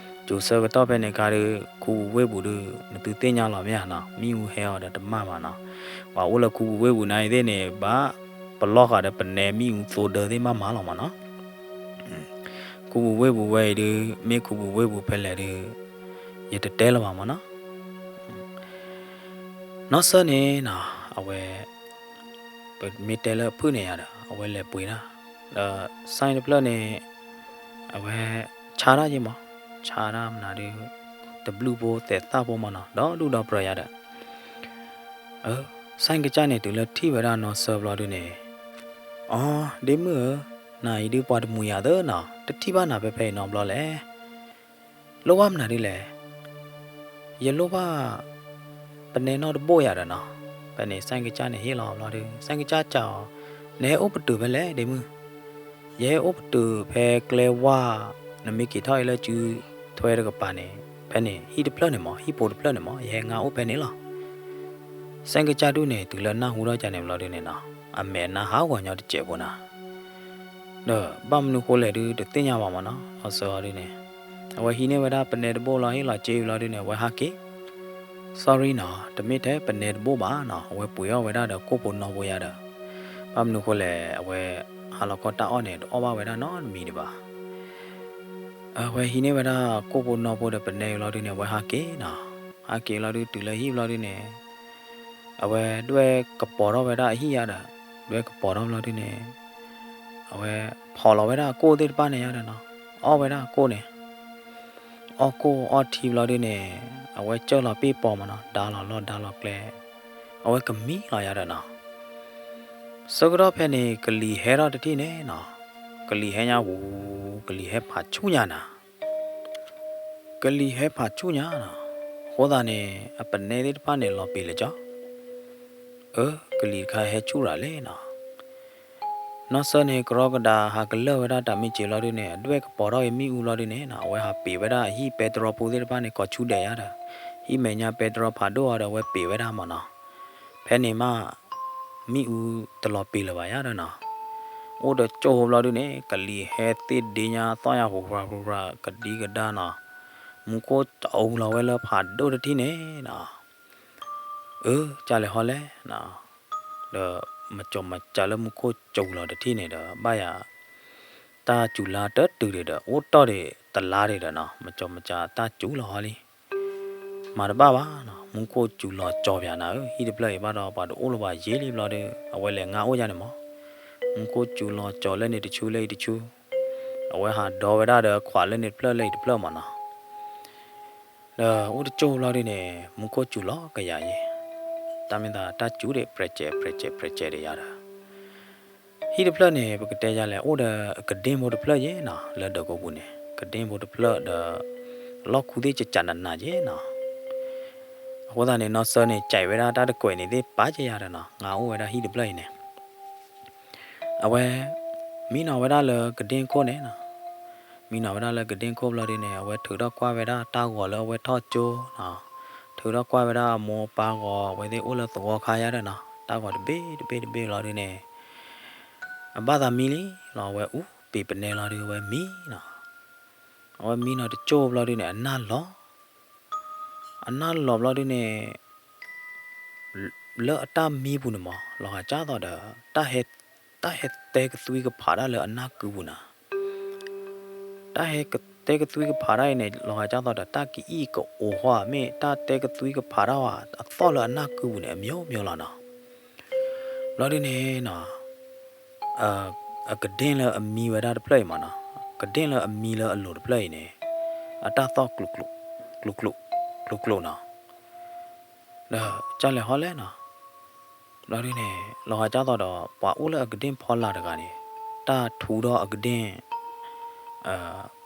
ကိးဆၢကတီၢ်ဖဲန့ၣ်ခါဒုး ခူပူၤဝ့ၢ်ပူၤဒုး နသုသ့ၣ်ညါလီၤမ့ၢ်ဧါနီၤ မ့ၣ်အူဟဲအီၤဒီးတမၣ်ဘၣ်နီၤ. ပှၤအိၣ်လၢခူပူၤဝ့ၢ်ပူၤနာ်အံၤသ့ၣ်န့ၣ် ဘၣ်ပလီၢ်ဃာ်ဒီးပနဲမ့ၣ်အူသိဒၢသ့ၣ်မးမးလီၤမ့ၢ်နီၤ. ခူပူၤဝ့ၢ်ပူၤဝဲအံၤဒုး မ့ၢ်ခူပူၤဝ့ၢ်ပူၤဖဲလဲၣ်ဒုး ယတတဲလၢၤဘၣ်မ့ၢ်နီၤ. နီၢ်စၢန့ၣ်နီၤ အဝဲ မ့ၢ်တဲလၢအဖုၣ်န့ၣ်ယၤဒီး အဝဲလဲၤပှ့ၤတၢ်, ဒီး ဆိုင် တဖျၢၣ်န့ၣ် အဝဲ ဆါတၢ်ယ့မး, ဆါတၢ်မနုၤဒုး တဘျုးဖိသဲးသၣ်ဖိမးနီၤ ဒီးဒူၣ်ဒီးပြၢၤယၤဒီး ဆိုင် ကစၢ်န့ၣ် တုၤလၢထံၣ်ဝဲဒၣ်နီၢ်စၢဘျီဒုန့ၣ်, အိ ဒ့မုၣ်ဧၢ, နၤအံၤဒုးပှၤတမှံၤယၤသၢနီၤ, တထံၣ်ဘၣ်နၤဖဲဖဲအံၤနီတဘျီလဲၣ်. လိၣ်ဘၣ်မနုၤဒုလဲၣ်. ယလိၣ်ဘၣ် ပနဲနီၢ်တဘိၣ်ယၤဒီးနီၤ. ဖဲန့ၣ် ဆိုင် ကစၢ်န့ၣ်ဟ့ၣ်လီၤဘျီဒု, ဆိုင် ကစၢ်စံးအီၤ, နဟဲအိၣ်ပတုာ်ဖဲလဲၣ်ဒ့မုၣ်. ယဟဲအိၣ်ပတုာ်ဖဲကျဲဝါ, နမ့ၢ်က့ၤထီၣ်အံၤလၢစုထွဲတကပၤန့ၣ်, ဖဲန့ၣ် ဟံၣ်တဖျၢၣ်န့ၣ်မး, ဟံၣ်ဖိတဖျၢၣ်န့ၣ်မး, ယဟဲငါအိၣ်ဖဲန့ၣ်လီၤ. ဆိုင် ကစၢ်ဒုန့ၣ် တုၤလၢနၢ်ဟူထီၣ်ကန့ၣ်ဘျီဒုန့ၣ်နီၤ, အမဲာ်အနါဟးဂီၤညီတစဲးဖိနၤ ဒီးဘၣ်မနုၤဃိလဲၣ်ဒုးတသ့ၣ်ညါဘၣ်မးနီၤ, နီၢ်စၢအီၤဒုန့ၣ်, အဝဲဟံးန့ၢ်ဝဲဒၣ်ပနဲတဘိၣ်လီၤ ဟ့ၣ်လီၤစ့ဘျီဒုန့ၣ် အဝဲဟးက့ၤ. sorry နီၤ, တမ့ၢ်ထဲပနဲတဘိၣ်ဘၣ်နီၤ, အဝဲပှ့ၤအီၣ်ဝဲဒၣ်ဒီးကိၣ်ဖိနီၢ်ဖိယၤဒီး, ဘၣ်မနုၤဃိလဲၣ် အဝဲ ဟါလီၤခီတၢ်အီၣ်န့ၣ် တအီၣ်ဘၣ်ဝဲဒၣ်နီတမံၤဒံးဘၣ်. အဝဲဟံးန့ၢ်ဝဲဒၣ်ကိၣ်ဖိနီၢ်ဖိဒီးပနဲဘျီဒုန့ၣ် အဝဲဟးက့ၤနီၤ, ဟးက့ၤလီၤဒုတုၤလၢဟံၣ်ဘျီဒုန့ၣ် အဝဲဒွဲၣ်ကပီၤထီၣ်ဝဲဒၣ်အဟံၣ်ယၤဒီး, ဒွဲၣ်ကပီၤထီၣ်ဘျီဒုန့ၣ်, အဝဲဖီၣ်လီၤဝဲဒၣ်အကိၣ်သ့ၣ်တဖၣ်န့ၣ်ယၤဒီးနီၤ, အီၣ်ဝဲဒၣ်အကိၣ်န့ၣ်, အီၣ်ကိၣ်အီထံဘျီဒုန့ၣ်, အဝဲစၢၢ်လီၤပ့ၣ်ပီၤမးနီၤ, ဒါလီၤလီၢ်ဒါလီၤကျဲ, အဝဲကမံလီၤယၤဒီးနီၤ. ဆၢကတီၢ်ဖဲန့ၣ် ကလံၤဟဲထီၣ်တထံၣ်န့ၣ်နီၤ, ကလံၤဟဲညါဝူ, ကလံၤဟဲဖးဆူၣ်ညါနၤ ကလံၤဟဲဖးဆူၣ်ညါနီၤ, အဃိသတးန့ၣ် အပနဲသ့ၣ်တဖၣ်န့ၣ် လီၤပံာ်လၢကၠီ, အၢ ကလံၤတခါဟဲဆူၣ်ရၤလဲၣ်နီၤ. နီၢ်စၢန့ၣ် ကရီကဒါဟးကလၢၢ်ဝဲဒၣ်တၢ်မ့ၢ်စ့ဘျီဒုန့ၣ် အဒွဲၣ်ကပီၤထီၣ်အံၤမ့ၣ်အူဘျီဒုန့ၣ်နီၤ, အဝဲဟးပံာ်ဝဲဒၣ်အဟံၣ်ပဲတြီဖိသ့ၣ်တဖၣ်န့ၣ် ကိးဆူဒဲးယၤဒီး, ဟံၣ်မဲာ်ညါပဲတြီဖးဒိၣ်အီၤဒီး အဝဲပံာ်ဝဲဒၣ်မးနီၤ. ဖဲန့ၣ်မး မ့ၣ်အူတလီၤပံာ်လၢၤဘၣ်ယၤဒီးနီၤ, အိၣ်တကၠိၢ်ဖိဘျီဒုန့ၣ် ကလံၤဟဲသ့ၣ်ဒ့ညါသီၣ်ညါဟူးရၤဟူးရၤ ကဒံကဒါနီၤ, မူခိၣ်အူလီၤဝဲလၢဖးဒိၣ်တထံၣ်န့ၣ်နီၤ, အၢ ကၢ်လဲၤဟီလဲၣ်နီၤ, ဒီးမကၠီၤမကၠၢလၢမူခိၣ်စူၤလီၤတထံၣ်န့ၣ်ဒီး ဘၣ်ယၤ တၢ်စူၤလါတတုၤဒံးဒီး အိၣ်တီၢ်ဒံးတလါဒံးဒီးနီၤ, မကၠီၤမကၠၢတၢ်စူၤလီၤဟီလံ မၤတဘၣ်ဘၣ်နီၤ, မူခိၣ်စူၤလီၤကၠီၤပၠးနၤဧၢ, ဟံၣ်တဖျၢၣ်အံၤဘၣ်ဒီး ပှၤတအိၣ်လၢၤဘၣ်ယံာ်လံဘျီဒီး အဝဲလဲၤငါအိၣ်ယၤန့ၣ်မး, မူခိၣ်စူၤလီၤကၠီၤလၢန့ၣ်တဆူလၢအံၤတဆူ, အဝဲဟးဒီဝဲဒၣ်ဒီးခွးလၢန့ၣ်တဖျၢၣ်လၢအံၤတဖျၢၣ်မးနီၤ, ဒီးအိၣ်တကၠိၢ်ဘျီဒုန့ၣ် မူခိၣ်စူၤလီၤကယၤယဲ, တၢ်မ့ၢ်သးတၢ်စူၤဒံး ပြဲးစဲး ပြဲးစဲး ပြဲးစဲးဒံးယၤဒီး ဟံၣ်တဖျၢၣ်န့ၣ် ပကတဲယၤလဲၣ် အိၣ်ဒီးအကဒ့ဖိတဖျၢၣ်ယဲနီၤ, လၢဒၢးကိးပူၤန့ၣ် ကဒ့ဖိတဖျၢၣ်ဒီး လီၢ်ခူသ့ၣ်ကကးနးနးယဲနီၤ, အဃိသတးန့ၣ် နီၢ်စၢန့ၣ် ကဲးဝဲဒၣ်တၢ်တကွဲးန့ၣ်သ့ၣ်ပာ်ကဲယၤဒီးနီၤ, ငါအိၣ်ဝဲဒၣ်ဟံၣ်တဖျၢၣ်အံၤန့ၣ် အဝဲ မံနီၤဝဲဒၣ်လၢကဒ့ခိၣ်န့ၣ်နီၤ, မံနီၤဝဲဒၣ်လၢကဒ့ခိၣ်ဘျီဒုန့ၣ် အဝဲထုးထီၣ်ကွၢ်ဝဲဒၣ်တၢ်ဂီၤလၢအဝဲထီၣ်ကၠိနီၤ, ထုးထီၣ်ကွၢ်ဝဲဒၣ်အမိၢ်အပၢ်ဂီၤ အဝဲသ့ၣ်အိၣ်လၢသဝီခါယါဒီးနီၤ, တၢ်ဂီၤတဘ့ၣ်တဘ့ၣ်တဘ့ၣ်လီၤဒုန့ၣ် အဘၣ်သးမံလံလီၤ, အဝဲအူပ့ၤပနဲလီၤဒု အဝဲမံနီၤ, အဝဲမံနီၤတကၠိၢ်ဘျီဒုန့ၣ် အနၢ်လီၤ အနၢ်လီၤဘျီဒုန့ၣ် လၢအတၢ်မံပူၤန့ၣ်မး လီၤဂာ်ကၢ်သိးဒီး တၢ်ဟဲတဲကသွံကဖးတၢ်လၢအနၢ်ကုပူၤနၤ, တၢ်ဟဲတဲကသွံကဖးတၢ်အံၤန့ၣ် လီၤဂာ်ကၢ်သိးဒီး တၢ်ကအံၣ်ကအိၤဃီ မ့ၢ်တၢ်တဲကသွံကဖးတၢ်ဝဲအသီၣ်လၢအနၢ်ကုပူၤန့ၣ် အမျိုးမျိုးလီၤနီၤ. ဘျီဒုန့ၣ်နီၤ အကဒ့ၣ်လၢအမံဝဲဒၣ်တဖျၢၣ်အံၤမးနီၤ, ကဒ့ၣ်လၢအမံလၢအလိၤတဖျၢၣ်အံၤန့ၣ် အတၢ်သီၣ်ကျိၤကျိၤ ကျိၤကျိၤ ကျိၤကျိၤနီၤ. ဒီးကၢ်လဲၤဟီလဲၣ်နီၤ. ဘျီဒုန့ၣ် လီၤဂာ်ကၢ်သိးဒီး ပှၤအိၣ်လၢအကဒ့ၣ်ဖီလာ်တဂၤန့ၣ် တၢ်ထူထီၣ်အကဒ့ၣ်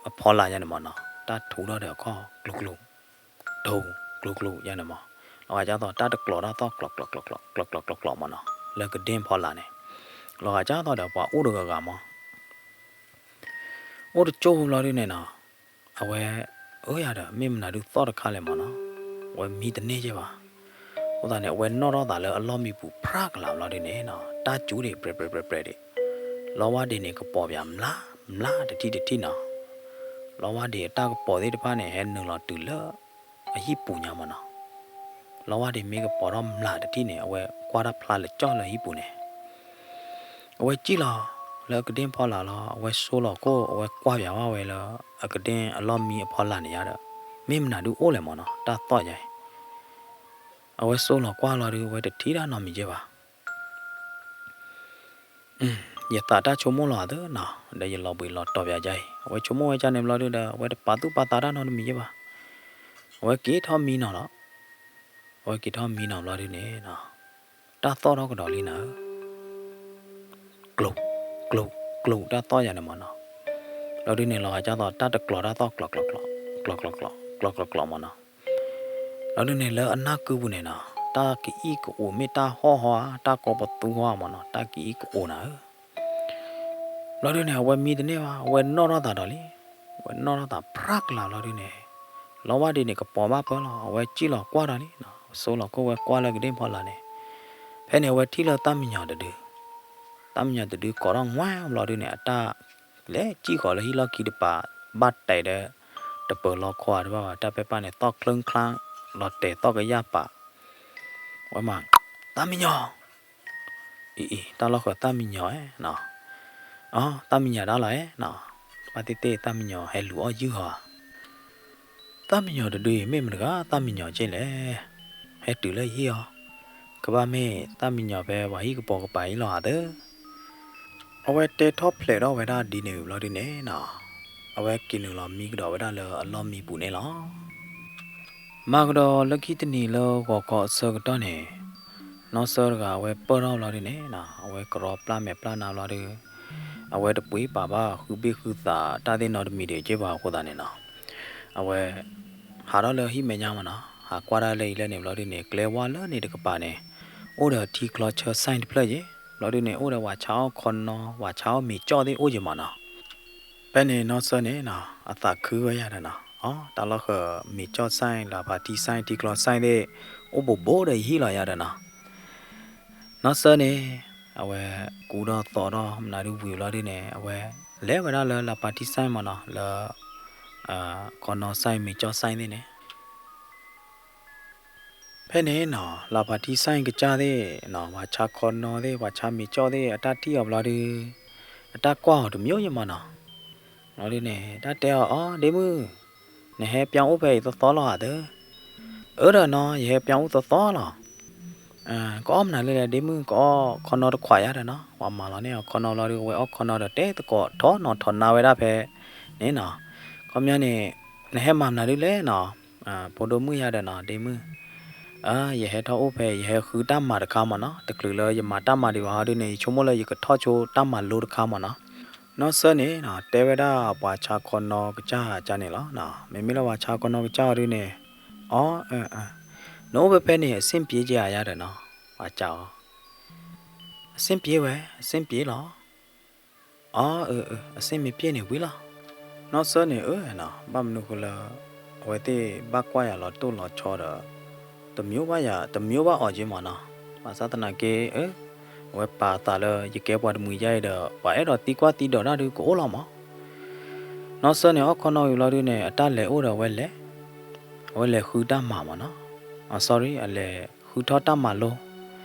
အဖီလာ်ယါန့ၣ်မးနီၤ, တၢ်ထူထီၣ်ဒီးအခီၣ်ကျိၤကျိၤ ထူကျိၤကျိၤယါန့ၣ်မး, လီၤဂာ်ကၢ်သိးတၢ်တကျိၤတၢ်သီၣ်ကျိၤကျိၤကျိၤကျိၤမးနီၤ, လၢကဒ့ၣ်ဖီလာ်န့ၣ် လီၤဂာ်ကၢ်သိးဒီးပှၤအိၣ်တဂၤဂၤမး အိၣ်တကၠိၢ်ဘျီဒုန့ၣ်နီၤ, အဝဲ အၢယၤဒီး မ့ၢ်မနုၤဒုးသီၣ်တခါလဲၣ်မးနီၤ, အဝဲမံတန့ၢ်က့ဘၣ်. အဃိသတးန့ၣ် အဝဲနီၣ်ထီၣ်သးလၢအလီၢ်မံပူၤဖြးကလာ်ဘျီဒုန့ၣ်နီၤ, တၢ်စူၤဒံးပြဲးပြဲးပြဲးပြဲးဒံး, လီဝါဒ့န့ၣ် ကပီၤပၠးမျးမျးတထံၣ်တထံၣ်နီၤ. လီဝါဒ့အတၢ်ကပီၤသ့ၣ်တဖၣ်န့ၣ် ဟဲနုာ်လီၤတုၤလၢအဟံၣ်ပူၤညါမးနီၤ. လီဝါဒ့မ့ၢ်ကပီၤထီၣ်မျးတထံၣ်န့ၣ် အဝဲကွၢ်တၢ်ဖျါလၢကၠီလၢဟံၣ်ပူၤန့ၣ် အဝဲစံၣ်လီၤလၢအကဒ့ၣ်ဖီလာ်လီၤ, အဝဲဆိလီၤခိၣ် အဝဲကွၢ်ပၠးဝဲလၢ အကဒ့ၣ်အလီၢ်မံအဖီလာ်န့ၣ်ယါဒီး မ့ၢ်မနုၤဒုးအိၣ်လဲၣ်မးနီၤ, တၢ်သီၣ်ယါအံၤ. အဝဲဆိလီၤကွၢ်လီၤဒုး အဝဲတထံၣ်တၢ်နီတမံၤက့ဘၣ်. ယသးတၢ်ဆိကမိၣ်လီၤသၢနီၤ, ဒီးယလီၤဘှံးလီၤတီၤပၠးဒ်အံၤ, အဝဲဆိကမိၣ်ဝဲဒ်န့ၣ်ဘျီဒုဒီး အဝဲတပာ်သူၣ်ပာ်သးတၢ်နီတမံၤယဲဘၣ်. အဝဲက့ၤထီၣ်မံနီၤလီၤ. အဝဲက့ၤထီၣ်မံနီၤဘျီဒုန့ၣ်, တၢ်သီၣ်ထီၣ်ကဒီးလံနၤဧၢ, ကျိၤ, ကျိၤ, ကျိၤတၢ်သီၣ်ယၤန့ၣ်မၢ်နီၤ. ဘျီဒုန့ၣ် လီၤဂာ်ဒ်သိးတၢ်တကျိၤတၢ်သီၣ်ကျီၤကျီၤကျီၤ, ကျီၤကျီၤကျီၤ, ကျီၤကျီၤကျီၤမၢ်နီၤ. ဘျီဒုန့ၣ် လၢအနၢ်ကုပူၤန့ၣ်နီၤ, တၢ်ကအံၣ်ကအိၣ်မ့ၢ်တၢ်ဟီၣ်ဟီဧါ, တၢ်ကီပသူဟီဧါမၢ်နီၤ, တၢ်ကအံၣ်ကအိၣ်နၤဧၢ. ဘျီဒုန့ၣ် အဝဲမံတန့ၢ်ဘၣ်, အဝဲနီၣ်ထီၣ်သးဒီးလံ. အဝဲနီၣ်ထီၣ်သးဖြးကလၤဘျီဒုန့ၣ်, လီၤဝဲဒ်န့ၣ် ကပီၤဘၣ်ပၢလီၤ. အဝဲစံၣ်လီၤကွၢ်ဒီးလံ, စိလီၤခိၣ်ဝဲကွၢ်လၢကဒ့ၣ်ဖီလာ်န့ၣ်, ဖဲန့ၣ် အဝဲထံၣ်လၢတၢ်မံညီၤတဒု, တၢ်မံညီၤတဒုကိးထီၣ်ငွဲဘျီဒုန့ၣ် အတၢ်လဲၤစံၣ်ဃီၤလၢဟံၣ်လီၢ်ခံတပၤ, ဘၣ်တဲာ်ဒီး တပၢၤလီခီဧါတဘၣ်ဘၣ်, တၢ်ပဲာ်ပၢ်န့ၣ် သီၣ်ချၢၣ်ချါ, လီၤတဲာ်သီၣ်ကယၢ်ပာ်, ဝဲမး, တၢ်မံညီၤ အံၤအံၤ တၢ်လီၢ်ဃၢၤတၢ်မံညီၤဧါနီၤ, အီ တၢ်မံညီၤဒၣ်လီၤဧါနီၤ, ဘၣ်သ့ၣ်သ့ၣ်တၢ်မံညီၤဟဲလူၤအီၣ်ယုၢ်ဟီဧါ. တၢ်မံညီၤတဒုအံၤ မ့ၢ်မတၤတဂၤတၢ်မံညီၤက့လဲၣ်, ဟဲတုၤလၢယဟံၣ်အီၤ, ကဘၣ်မ့ၢ်တၢ်မံညီၤဖဲပှၤဟံၣ်ကပိာ်ကပၤအံၤလီၤဧါသၢ. အဝဲတဲထီၣ်ဖျဲးထီၣ်ဝဲဒၣ်ဒ်န့ၣ်ဘျီဒုန့ၣ်နီၤ, အဝဲက့ၤနုာ်လီၤမံကဒီးဝဲဒၣ်လၢအလီၢ်မံပူၤန့ၣ်လီၤ. မၤကဒီးလၢခံတနံၤလၢဂီၤခီအဆၢကတီၢ်န့ၣ်, နီၢ်စၢတဂၤအဝဲပၢၢ်ထီၣ်ဘျီဒုန့ၣ်နီၤ, အဝဲကရီပျၢ်မဲာ်ပျၢ်နါဘျီဒု, အဝဲတပှ့ၤပာ်ဘၣ်ဃုဘ့ၣ်ဃုသးတၢ်သ့ၣ်နီတမံၤဒံးက့ဘၣ်အဃိသတးန့ၣ်နီၤ, အဝဲ ဟးထီၣ်လၢဟံၣ်မဲာ်ညါမၢ်နီၤ, ဟးကွၢ်ဒၣ်လၢအံၤလၢန့ၣ်ဘျီဒုန့ၣ် ကျဲဝါလၢန့ၣ်တကပၤန့ၣ်, အိၣ်ဒီးထံချီဆၢ sign တဖျၢၣ်ယ့ၤ, ဘျီဒုန့ၣ် အိၣ်ဒီးပှၤဆါအီၣ်ခီနီ ပှၤဆါအီၣ်မ့ၤကၠီၣ်သ့ၣ်အိၣ်ယ့ၤမၢ်နီၤ. ဖဲန့ၣ်နီၢ်စၢန့ၣ်နီၤ အသးခုဝဲယၤဒီးနီၤ, အီ တၢ်လီၢ်ဃၢၤမ့ၤကၠီၣ် sign လၢဖးထံ sign ထံချီ sign သ့ၣ် အိၣ်ဘိးဘိးဒီးယဟံၣ်လီၤယၤဒီးနီၤ. နီၢ်စၢန့ၣ် အဝဲကူထီၣ်သိးထီၣ်မနုၤဒုဝံၤဘျီဒုန့ၣ် အဝဲလဲၤဝဲဒၣ်လၢလၢဖးထံ sign မၢ်နီၤ, လၢ ခီနီ sign မ့ၤကၠီၣ် sign သ့ၣ်န့ၣ် ဖဲန့ၣ်နီၤ လၢဖးထံ sign ကစၢ်သ့ၣ်နီၤ ပှၤဆါခီနီသ့ၣ် ပှၤဆါမ့ၤကၠီၣ်သ့ၣ် အတၢ်ထံၣ်အီၤဘျီဒု အတၢ်ကွၢ်အီၤတမံၤယ့ၤမၢ်နီၤ. ဘျီဒုန့ၣ် တၢ်တဲအီၤ အီ ဒ့မုၣ်, နဟဲပၠါအိၣ်ဖဲအံၤသီသီလီၤဧါသၢ. အၢဒီးနီၤ ယဟဲပၠါအိၣ်သီသီလီၤ. ကအီၣ်မနုၤလဲၣ်လဲၣ် ဒ့မုၣ်, ကအီၣ်ခီနီတခွးယၤဒီးနီၤ, ပှၤမၤလီၤန့ၢ်အီၤခီနီဘျီဒု အဝဲအီၣ်ခီနီဒီးတဲသကိးထီၣ်နီၤထီၣ်နါဝဲဒၣ်ဖဲန့ၣ်နီၤ. ခီပညီန့ၣ် နဟဲမၤမနုၤဒုလဲၣ်နီၤ, ဖိဒိၣ်မုၣ်ယၤဒီးနီၤ ဒ့မုၣ်, အၢ ယဟဲထီၣ်အိၣ်ဖဲ ယဟဲဃုတၢ်မၤတခါမၢ်နီၤ, တချုးလၢယမၤတၢ်မၤဒံးဘၣ်ဟီဒုန့ၣ် ယဆိကမိၣ်လၢယကထီၣ်ဆိတၢ်မၤလိတခါမၢ်နီၤ. နီၢ်စၢန့ၣ်နီၤ တဲဝဲဒၣ်ပှၤဆါခီနီကစၢ်ကန့ၣ်လီၤ. မ့မ့ၢ်လၢပှၤဆါခီနီကစၢ်အီၤဒုန့ၣ်, အီ အၢ အၢ နအိၣ်ဖဲဖဲန့ၣ် အဆင်ပြေက့ဧါယၤဒီးနီၤ, ပှၤစံးအီၤ, အဆင်ပြေဝဲ, အဆင်ပြေလီၤ. အီ အၢ အၢ အဆင်မ့ၢ်ပြေန့ၣ်ဝံၤလီၤ. နီၢ်စၢန့ၣ် အၢနီၤ ဘၣ်မနုၤဃိလၢ အဝဲသ့ၣ်ဘၣ်ကွၢ်ယၤလီၤတိၢ်လီၤဆီဒီး တမံၤဘၣ်ယၤ တမံၤဘၣ်အီၤက့မၢ်နီၤ. ဘၣ်ဆၣ်သနာ်က့ အဝဲပာ်သးလၢယကဲပှၤတမှံၤယါအံၤဒီး ပှၤအဲၣ်ဒိးသံကွၢ်သံဒိးတၢ်ဒုကအိၣ်လီၤမး. နီၢ်စၢန့ၣ် အီၣ်ခီနီဝံၤဘျီဒုန့ၣ် အတၢ်လဲၤအိၣ်ဒီးအဝဲလဲၤ, အဝဲလဲၤဃုတၢ်မၤမၢ်နီၤ. အ sorry အလဲၤဃုထီၣ်တၢ်မၤလိ,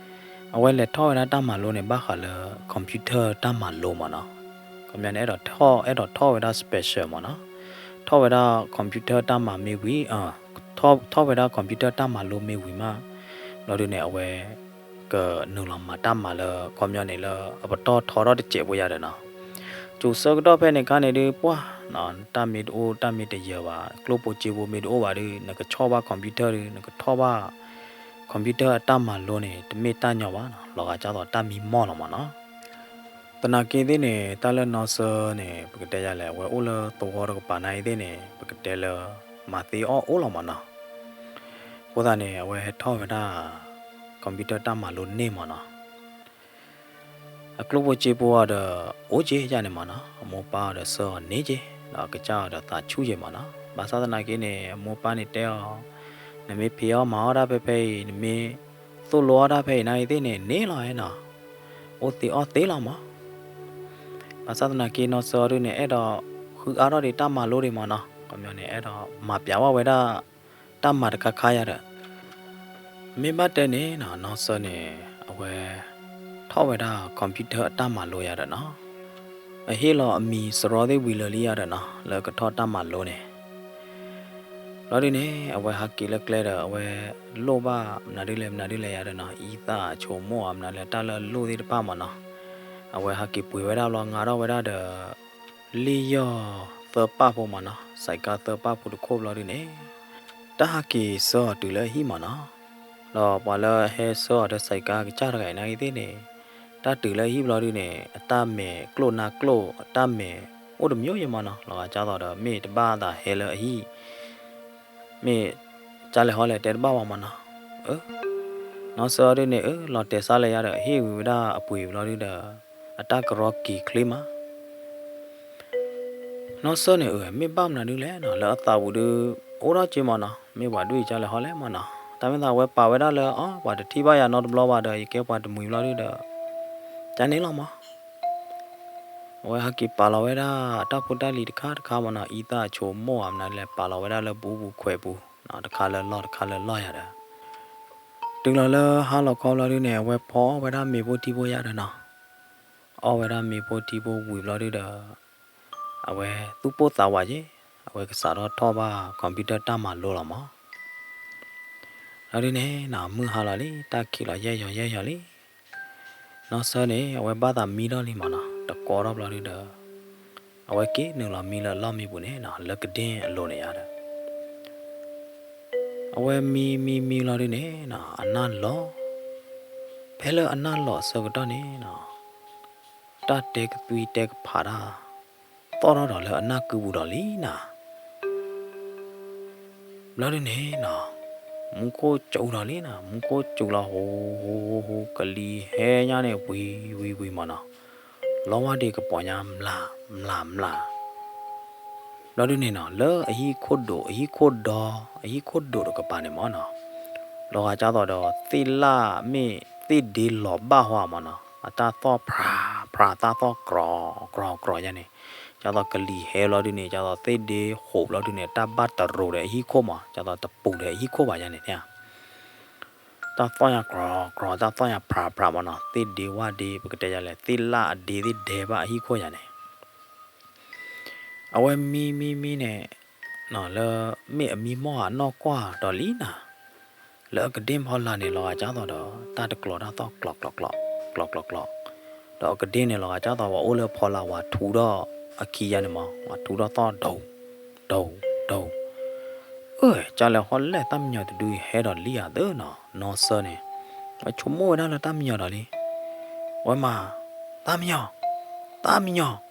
အဝဲလဲၤထီၣ်ဝဲဒၣ်တၢ်မၤလိန့ၣ် ဘၣ်ဃးလၢ computer တၢ်မၤလိမၢ်နီၤ. ခီပညီန့ၣ် အဲၣ်ဒိးထီၣ်, အဲၣ်ဒိးထီၣ်ဝဲဒၣ် special မၢ်နီၤ. ထီၣ်ဝဲဒၣ် computer တၢ်မၤမ့ၢ်ဝံၤ, ထီၣ်ဝဲဒၣ် computer တၢ်မၤလိမ့ၢ်ဝံၤမး, ဘျီဒုန့ၣ် အဝဲ ကနုာ်လီၤမၤတၢ်မၤလၢ ခီပညီန့ၣ်လၢ အပတီၢ်ထီထီၣ်တစဲးဖိယါဒီးနီၤ. ကိးဆၢကတီၢ်ဖဲန့ၣ်အခါန့ၣ်ဒုး ပှၢ် တၢ်မ့ၢ်တအိၣ် တၢ်မ့ၢ်တယၢၤဘၣ်, ကျိၣ်ဖိစ့ဖိမ့ၢ်တအိၣ်ဘၣ်ဒီး နကဆီၣ်ဘၣ် computer ဒီး နကထီၣ်ဘၣ် computer အတၢ်မၤလိန့ၣ် တမ့ၢ်တၢ်ညီဘၣ်နီၤ, လီၤဂာ်ဒ်သိးတၢ်မံမီၢ်လီၤမၢ်နီၤ. သနာ်က့သ့ၣ်န့ၣ် တၢ်လၢနီၢ်စၢန့ၣ် ပကတဲယါလဲၣ်, အဝဲအိၣ်လၢသဝီတကပၤနာ်အံၤသ့ၣ်န့ၣ် ပကတဲလၢ မၤသ့အီၣ်အိၣ်လီၤမၢ်နီၤ. အဃိသတးန့ၣ် အဝဲဟဲထီၣ်ဝဲဒၣ် computer တၢ်မၤလိန့ၢ်မၢ်နီၤ. အကျိၣ်ဖိစ့ဖိအီၤဒီး အိၣ်က့ယါန့ၣ်မၢ်နီၤ, အမိၢ်ပၢ်အီၤဒီးဆှၢအီၤန့ၢ်က့, ဒီးကစၢ်အီၤဒီးသးဆူၣ်က့မၢ်နီၤ. ဘၣ်ဆၣ်သနာ်က့န့ၣ် အမိၢ်ပၢ်န့ၣ်တဲအီၤ, နမ့ၢ်ဖံးအီၣ်မၤအီၣ်တၢ်ဖဲဖဲအံၤ, နမ့ၢ်သိၣ်လိအီၣ်တၢ်ဖဲအံၤနာ်အံၤသ့ၣ်န့ၣ် န့ၢ်လီၤနီၤ, အိၣ်သ့အီၣ်သ့လီၤမၢ်. ဘၣ်ဆၣ်သနာ်က့နီၢ်စၢအီၤဒုန့ၣ် အဲၣ်ဒိးဃုအါထီၣ်ဒံးတၢ်မၤလိဒံးမၢ်နီၤ, ခီပညီန့ၣ် အဲၣ်ဒိးမၤပျးဘၣ်ဝဲဒၣ် တၢ်မၤတခါခါယါဒီး မ့ၢ်ဘၣ်တဲန့ၣ်နီၤ, နီၢ်စၢန့ၣ် အဝဲ ထီၣ်ဝဲဒၣ် computer အတၢ်မၤလိယါဒီးနီၤ, အဟ့ၣ်လီၤအမံၤစရီသ့ၣ်ဝံၤလၢာ်လံယါဒီးနီၤ, လၢကထီၣ်တၢ်မၤလိန့ၣ်. ဘျီဒုန့ၣ် အဝဲဟးက့ၤလၢကျဲဒီး အဝဲလိၣ်ဘၣ်မနုၤဒုလဲၣ်မနုၤဒုလဲၣ်ယါဒီးနီၤ, အံသၣ်ဆိကမိၣ်အမနုၤလဲၣ် တၢ်လၢအလိၣ်သ့ၣ်တဖၣ်မၢ်နီၤ. အဝဲဟးက့ၤပှ့ၤဝဲဒၣ်ဘျီ ငါထီၣ်ဝဲဒၣ်ဒီး လ့ၣ်ယီၢ်သၢပၢ်ဖိမၢ်နီၤ, စဲးကါသၢပၢ်ဖိတခိၣ်ဘျီဒုန့ၣ် တၢ်ဟးက့ၤဆှၢအီၤတုၤလၢအဟံၣ်မၢ်နီၤ. ဒီးပှၤလၢဟဲဆှၢအီၤဒီးစဲးကါကစၢ်တဂၤအံၤနာ်က့သ့ၣ်န့ၣ် တၢ်တုၤလၢအဟံၣ်ဘျီဒုန့ၣ် အတၢ်မဲာ်ကျိၣ်နါကျိၣ် အတၢ်မဲာ်အိၣ်တမံၤယဲၢ်မၢ်နီၤ, လီၤဂာ်ကၢ်သိးဒီး မ့ၢ်တဘၣ်သးဟဲလၢအဟံၣ် မ့ၢ်ကၢ်လဲၤဟီလဲၤတဲတဘၣ်ဘၣ်မၢ်နီၤ. အ နီၢ်ဆၢအီၤဒုန့ၣ် အၢ လီၤတဲာ်ဆါလၢယၤဒီး ဟ့ၣ်ဝံၤဝဲဒၣ်အပှ့ၤဘျီဒုဒီး အတၢ်ကရီက့ၤချ့မး. နီၢ်ဆၢန့ၣ် အၢ မ့ၢ်ဘၣ်မနုၤဒုလဲၣ်နီၤ, လၢအသးပူၤဒု အိၣ်ထီၣ်က့မၢ်နီၤ, မ့ၢ်ပှၤဒွံၣ်ကၢ်လဲၤဟီလဲၣ်မၢ်နီၤ, တၢ်မ့ၢ်သးဝဲပာ်ဝဲဒၣ်လၢ အီ ပှၤတထံၣ်ဘၣ်ယၤနီတဘျီဘၣ်ဒီး ယကဲပှၤတမှံၤဘျီဒုဒီး ကန့ၣ်လီၤမး. အဝဲဟဲက့ၤပာ်လီၤဝဲဒၣ် အတၢ်ဖိတၢ်လံၤတခါတခါမၢ်နီၤ, အံသၣ်အဆိမိၣ်ဧါမနုၤလဲၣ် ပာ်လီၤဝဲဒၣ်လၢဘူးပူၤခွဲးပူၤ, တခါလၢလီၢ်တခါလၢလီၢ်ယၤဒီး တုၤလီၤလၢဟါလီၤခီဘျီဒုန့ၣ် အဝဲဖီအီၣ်ဝဲဒၣ်မ့ၤဖိထံဖိယၤဒီးနီၤ, အီၣ်ဝဲဒၣ်မ့ၤဖိထံဖိဝံၤဘျီဒုဒီး အဝဲသူၣ်ပိၢ်သးဝးက့, အဝဲကစးထီၣ်ထီၣ်ဘၣ် computer တၢ်မၤလိလီၤမး. ဘျီဒုန့ၣ်နီၤ မုၢ်ဟါလီၤလံ, တၢ်ခံးလီၤယဲၢ်ယီၤယဲၢ်ယီၤလံ. နီၢ်ဆၢန့ၣ် အဝဲဘၣ်သးမံထီၣ်လံမၢ်နီၤ, တကီထီၣ်ဘျီဒုဒီး အဝဲက့ၤနုာ်လီၤမံလၢအလီၢ်မံပူၤန့ၣ်နီၤ, လၢကဒ့ၣ်အလိၤန့ၣ်ယၤဒီး အဝဲမံမံမံလီၤဒုန့ၣ်နီၤ အနၢ်လီၤ, ဖဲလၢအနၢ်လီၤအဆၢကတီၢ်န့ၣ်နီၤ တၢ်တဲကသွံတဲကဖးတၢ် သီၣ်ထီၣ်ဒီးလၢအနၢ်ကုပူၤဒီးလံနီၤ. ဘျီဒုန့ၣ်နီၤ မူခိၣ်စူၤဒီးလံနီၤ, မူခိၣ်စူၤလီၤဟူးဟူးဟူးဟူး ကလံၤဟဲညါန့ၣ် ဝံၤဝံၤဝံၤမၢ်နီၤ, လီဝါဒ့ကပီၤညါ မျးမျးမျး ဘျီဒုန့ၣ်နီၤ လၢအဟံၣ်ခိၣ်ဒိး အဟံၣ်ခိၣ်ဒီ အဟံၣ်ခိၣ်ဒိးတကပၤန့ၣ်မၢ်နီၤ, လီၤဂာ်ကၢ်သိးဒီး သ့ၣ်လၣ်မ့ၢ်သ့ၣ်ဒ့လီၤဘၣ်ဟီမၢ်နီၤ, အတၢ်သီၣ်ဖြးဖြး တၢ်သီၣ်ကြီကြီညါန့ၣ်, ကၢ်သိးကလံၤဟဲဘျီဒုန့ၣ် ကၢ်သိးသ့ၣ်ဒ့ဟူးဘျီဒုန့ၣ် တၢ်ဘၣ်တရိၤဒီးအဟံၣ်ခိၣ်မၢ်, ကၢ်သိးတပူၤဒီးအဟံၣ်ခိၣ်ဘၣ်ယါန့ၣ် တၢ်သီၣ်ညါကြီကြီ တၢ်သီၣ်ညါဖြးဖြးမၢ်နီၤ, သ့ၣ်ဒ့ဝၣ်ဒ့ ပကတဲယါလဲၣ် သ့ၣ်လၣ်အဒ့သ့ၣ်ဒဲဘၣ်အဟံၣ်ခိၣ်ယါန့ၣ်, အဝဲမံမံမံန့ၣ် လၢမ့ၢ်အမံမီၢ်အနီၢ်ကွၢ်ဒီးလံနီၤ, လၢအကဒ့ၣ်ဖီလာ်န့ၣ် လီၤဂာ်ကၢ်သိးဒီး တၢ်တကျိၤတၢ်သီၣ် ကျီၤကျီၤကျီၤ ကျီၤကျီၤကျီၤ, ဒီးအကဒ့ၣ်န့ၣ် လီၤဂာ်ကၢ်သိး ပှၤအိၣ်လၢဖီလာ် ပှၤထူဒီးအခံယါန့ၣ်မၢ်, ပှၤထူဒီးသီၣ်ဒိး ဒိး ဒိး အၢ ကၢ်လဲၤဟီလဲၣ် တၢ်မံညီၤတဒုအံၤဟဲဒီးလံဧါသၢနီၤ, နီၢ်ဆၢန့ၣ် ဝဲဆိကမိၣ်ဝဲဒၣ်လၢတၢ်မံညီၤဒီးလံ, ဝဲမၤ တၢ်မံညီၤ တၢ်မံညီၤ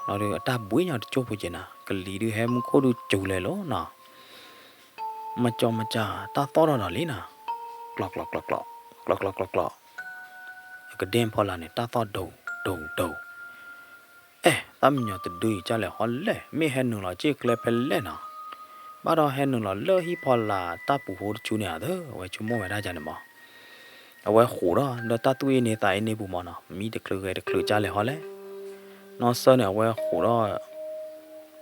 လီၤဒုး အတၢ်ဘှံးညီတကၠိၢ်ဖိက့ၤနၤ, ကလံၤဒုးဟဲမူခိၣ်ဒုးစူၤလဲၤလိၤနီၤ, မကၠီမကၠီ တၢ်သီၣ်ထီၣ်ဒီးလံနီၤ, ကျီၤကျီၤကျီၤကျီၤ ကျီၤကျီၤကျီၤကျီၤ, အကဒ့ၣ်ဖီလာ်န့ၣ် တၢ်သီၣ်ဒိး ဒိး ဒိး အဲ တၢ်မံညီၤတဒုအံၤ ကၢ်လဲၤဟီလဲၣ် မ့ၢ်ဟဲနုာ်လီၤစ့ၢ်ကျဲဖဲလဲၣ်နီၤ, ဘၣ်ဒီးဟဲနုာ်လီၤလၢဟံၣ်ဖီလာ်တၢ်ပူၤဖိတဆူန့ၣ်ဧါသၢ, အဝဲဆိကမိၣ်ဝဲဒၣ်ယါန့ၣ်မၢ်, အဝဲဃိးထီၣ်ဒီးတၢ်သူၣ်အ့န့သးအ့န့ပူၤမၢ်နီၤ, မံတချုးဂဲၤတချုး ကၢ်လဲၤဟီလဲၣ်, နီၢ်ဆၢန့ၣ် အဝဲဃိးထီၣ်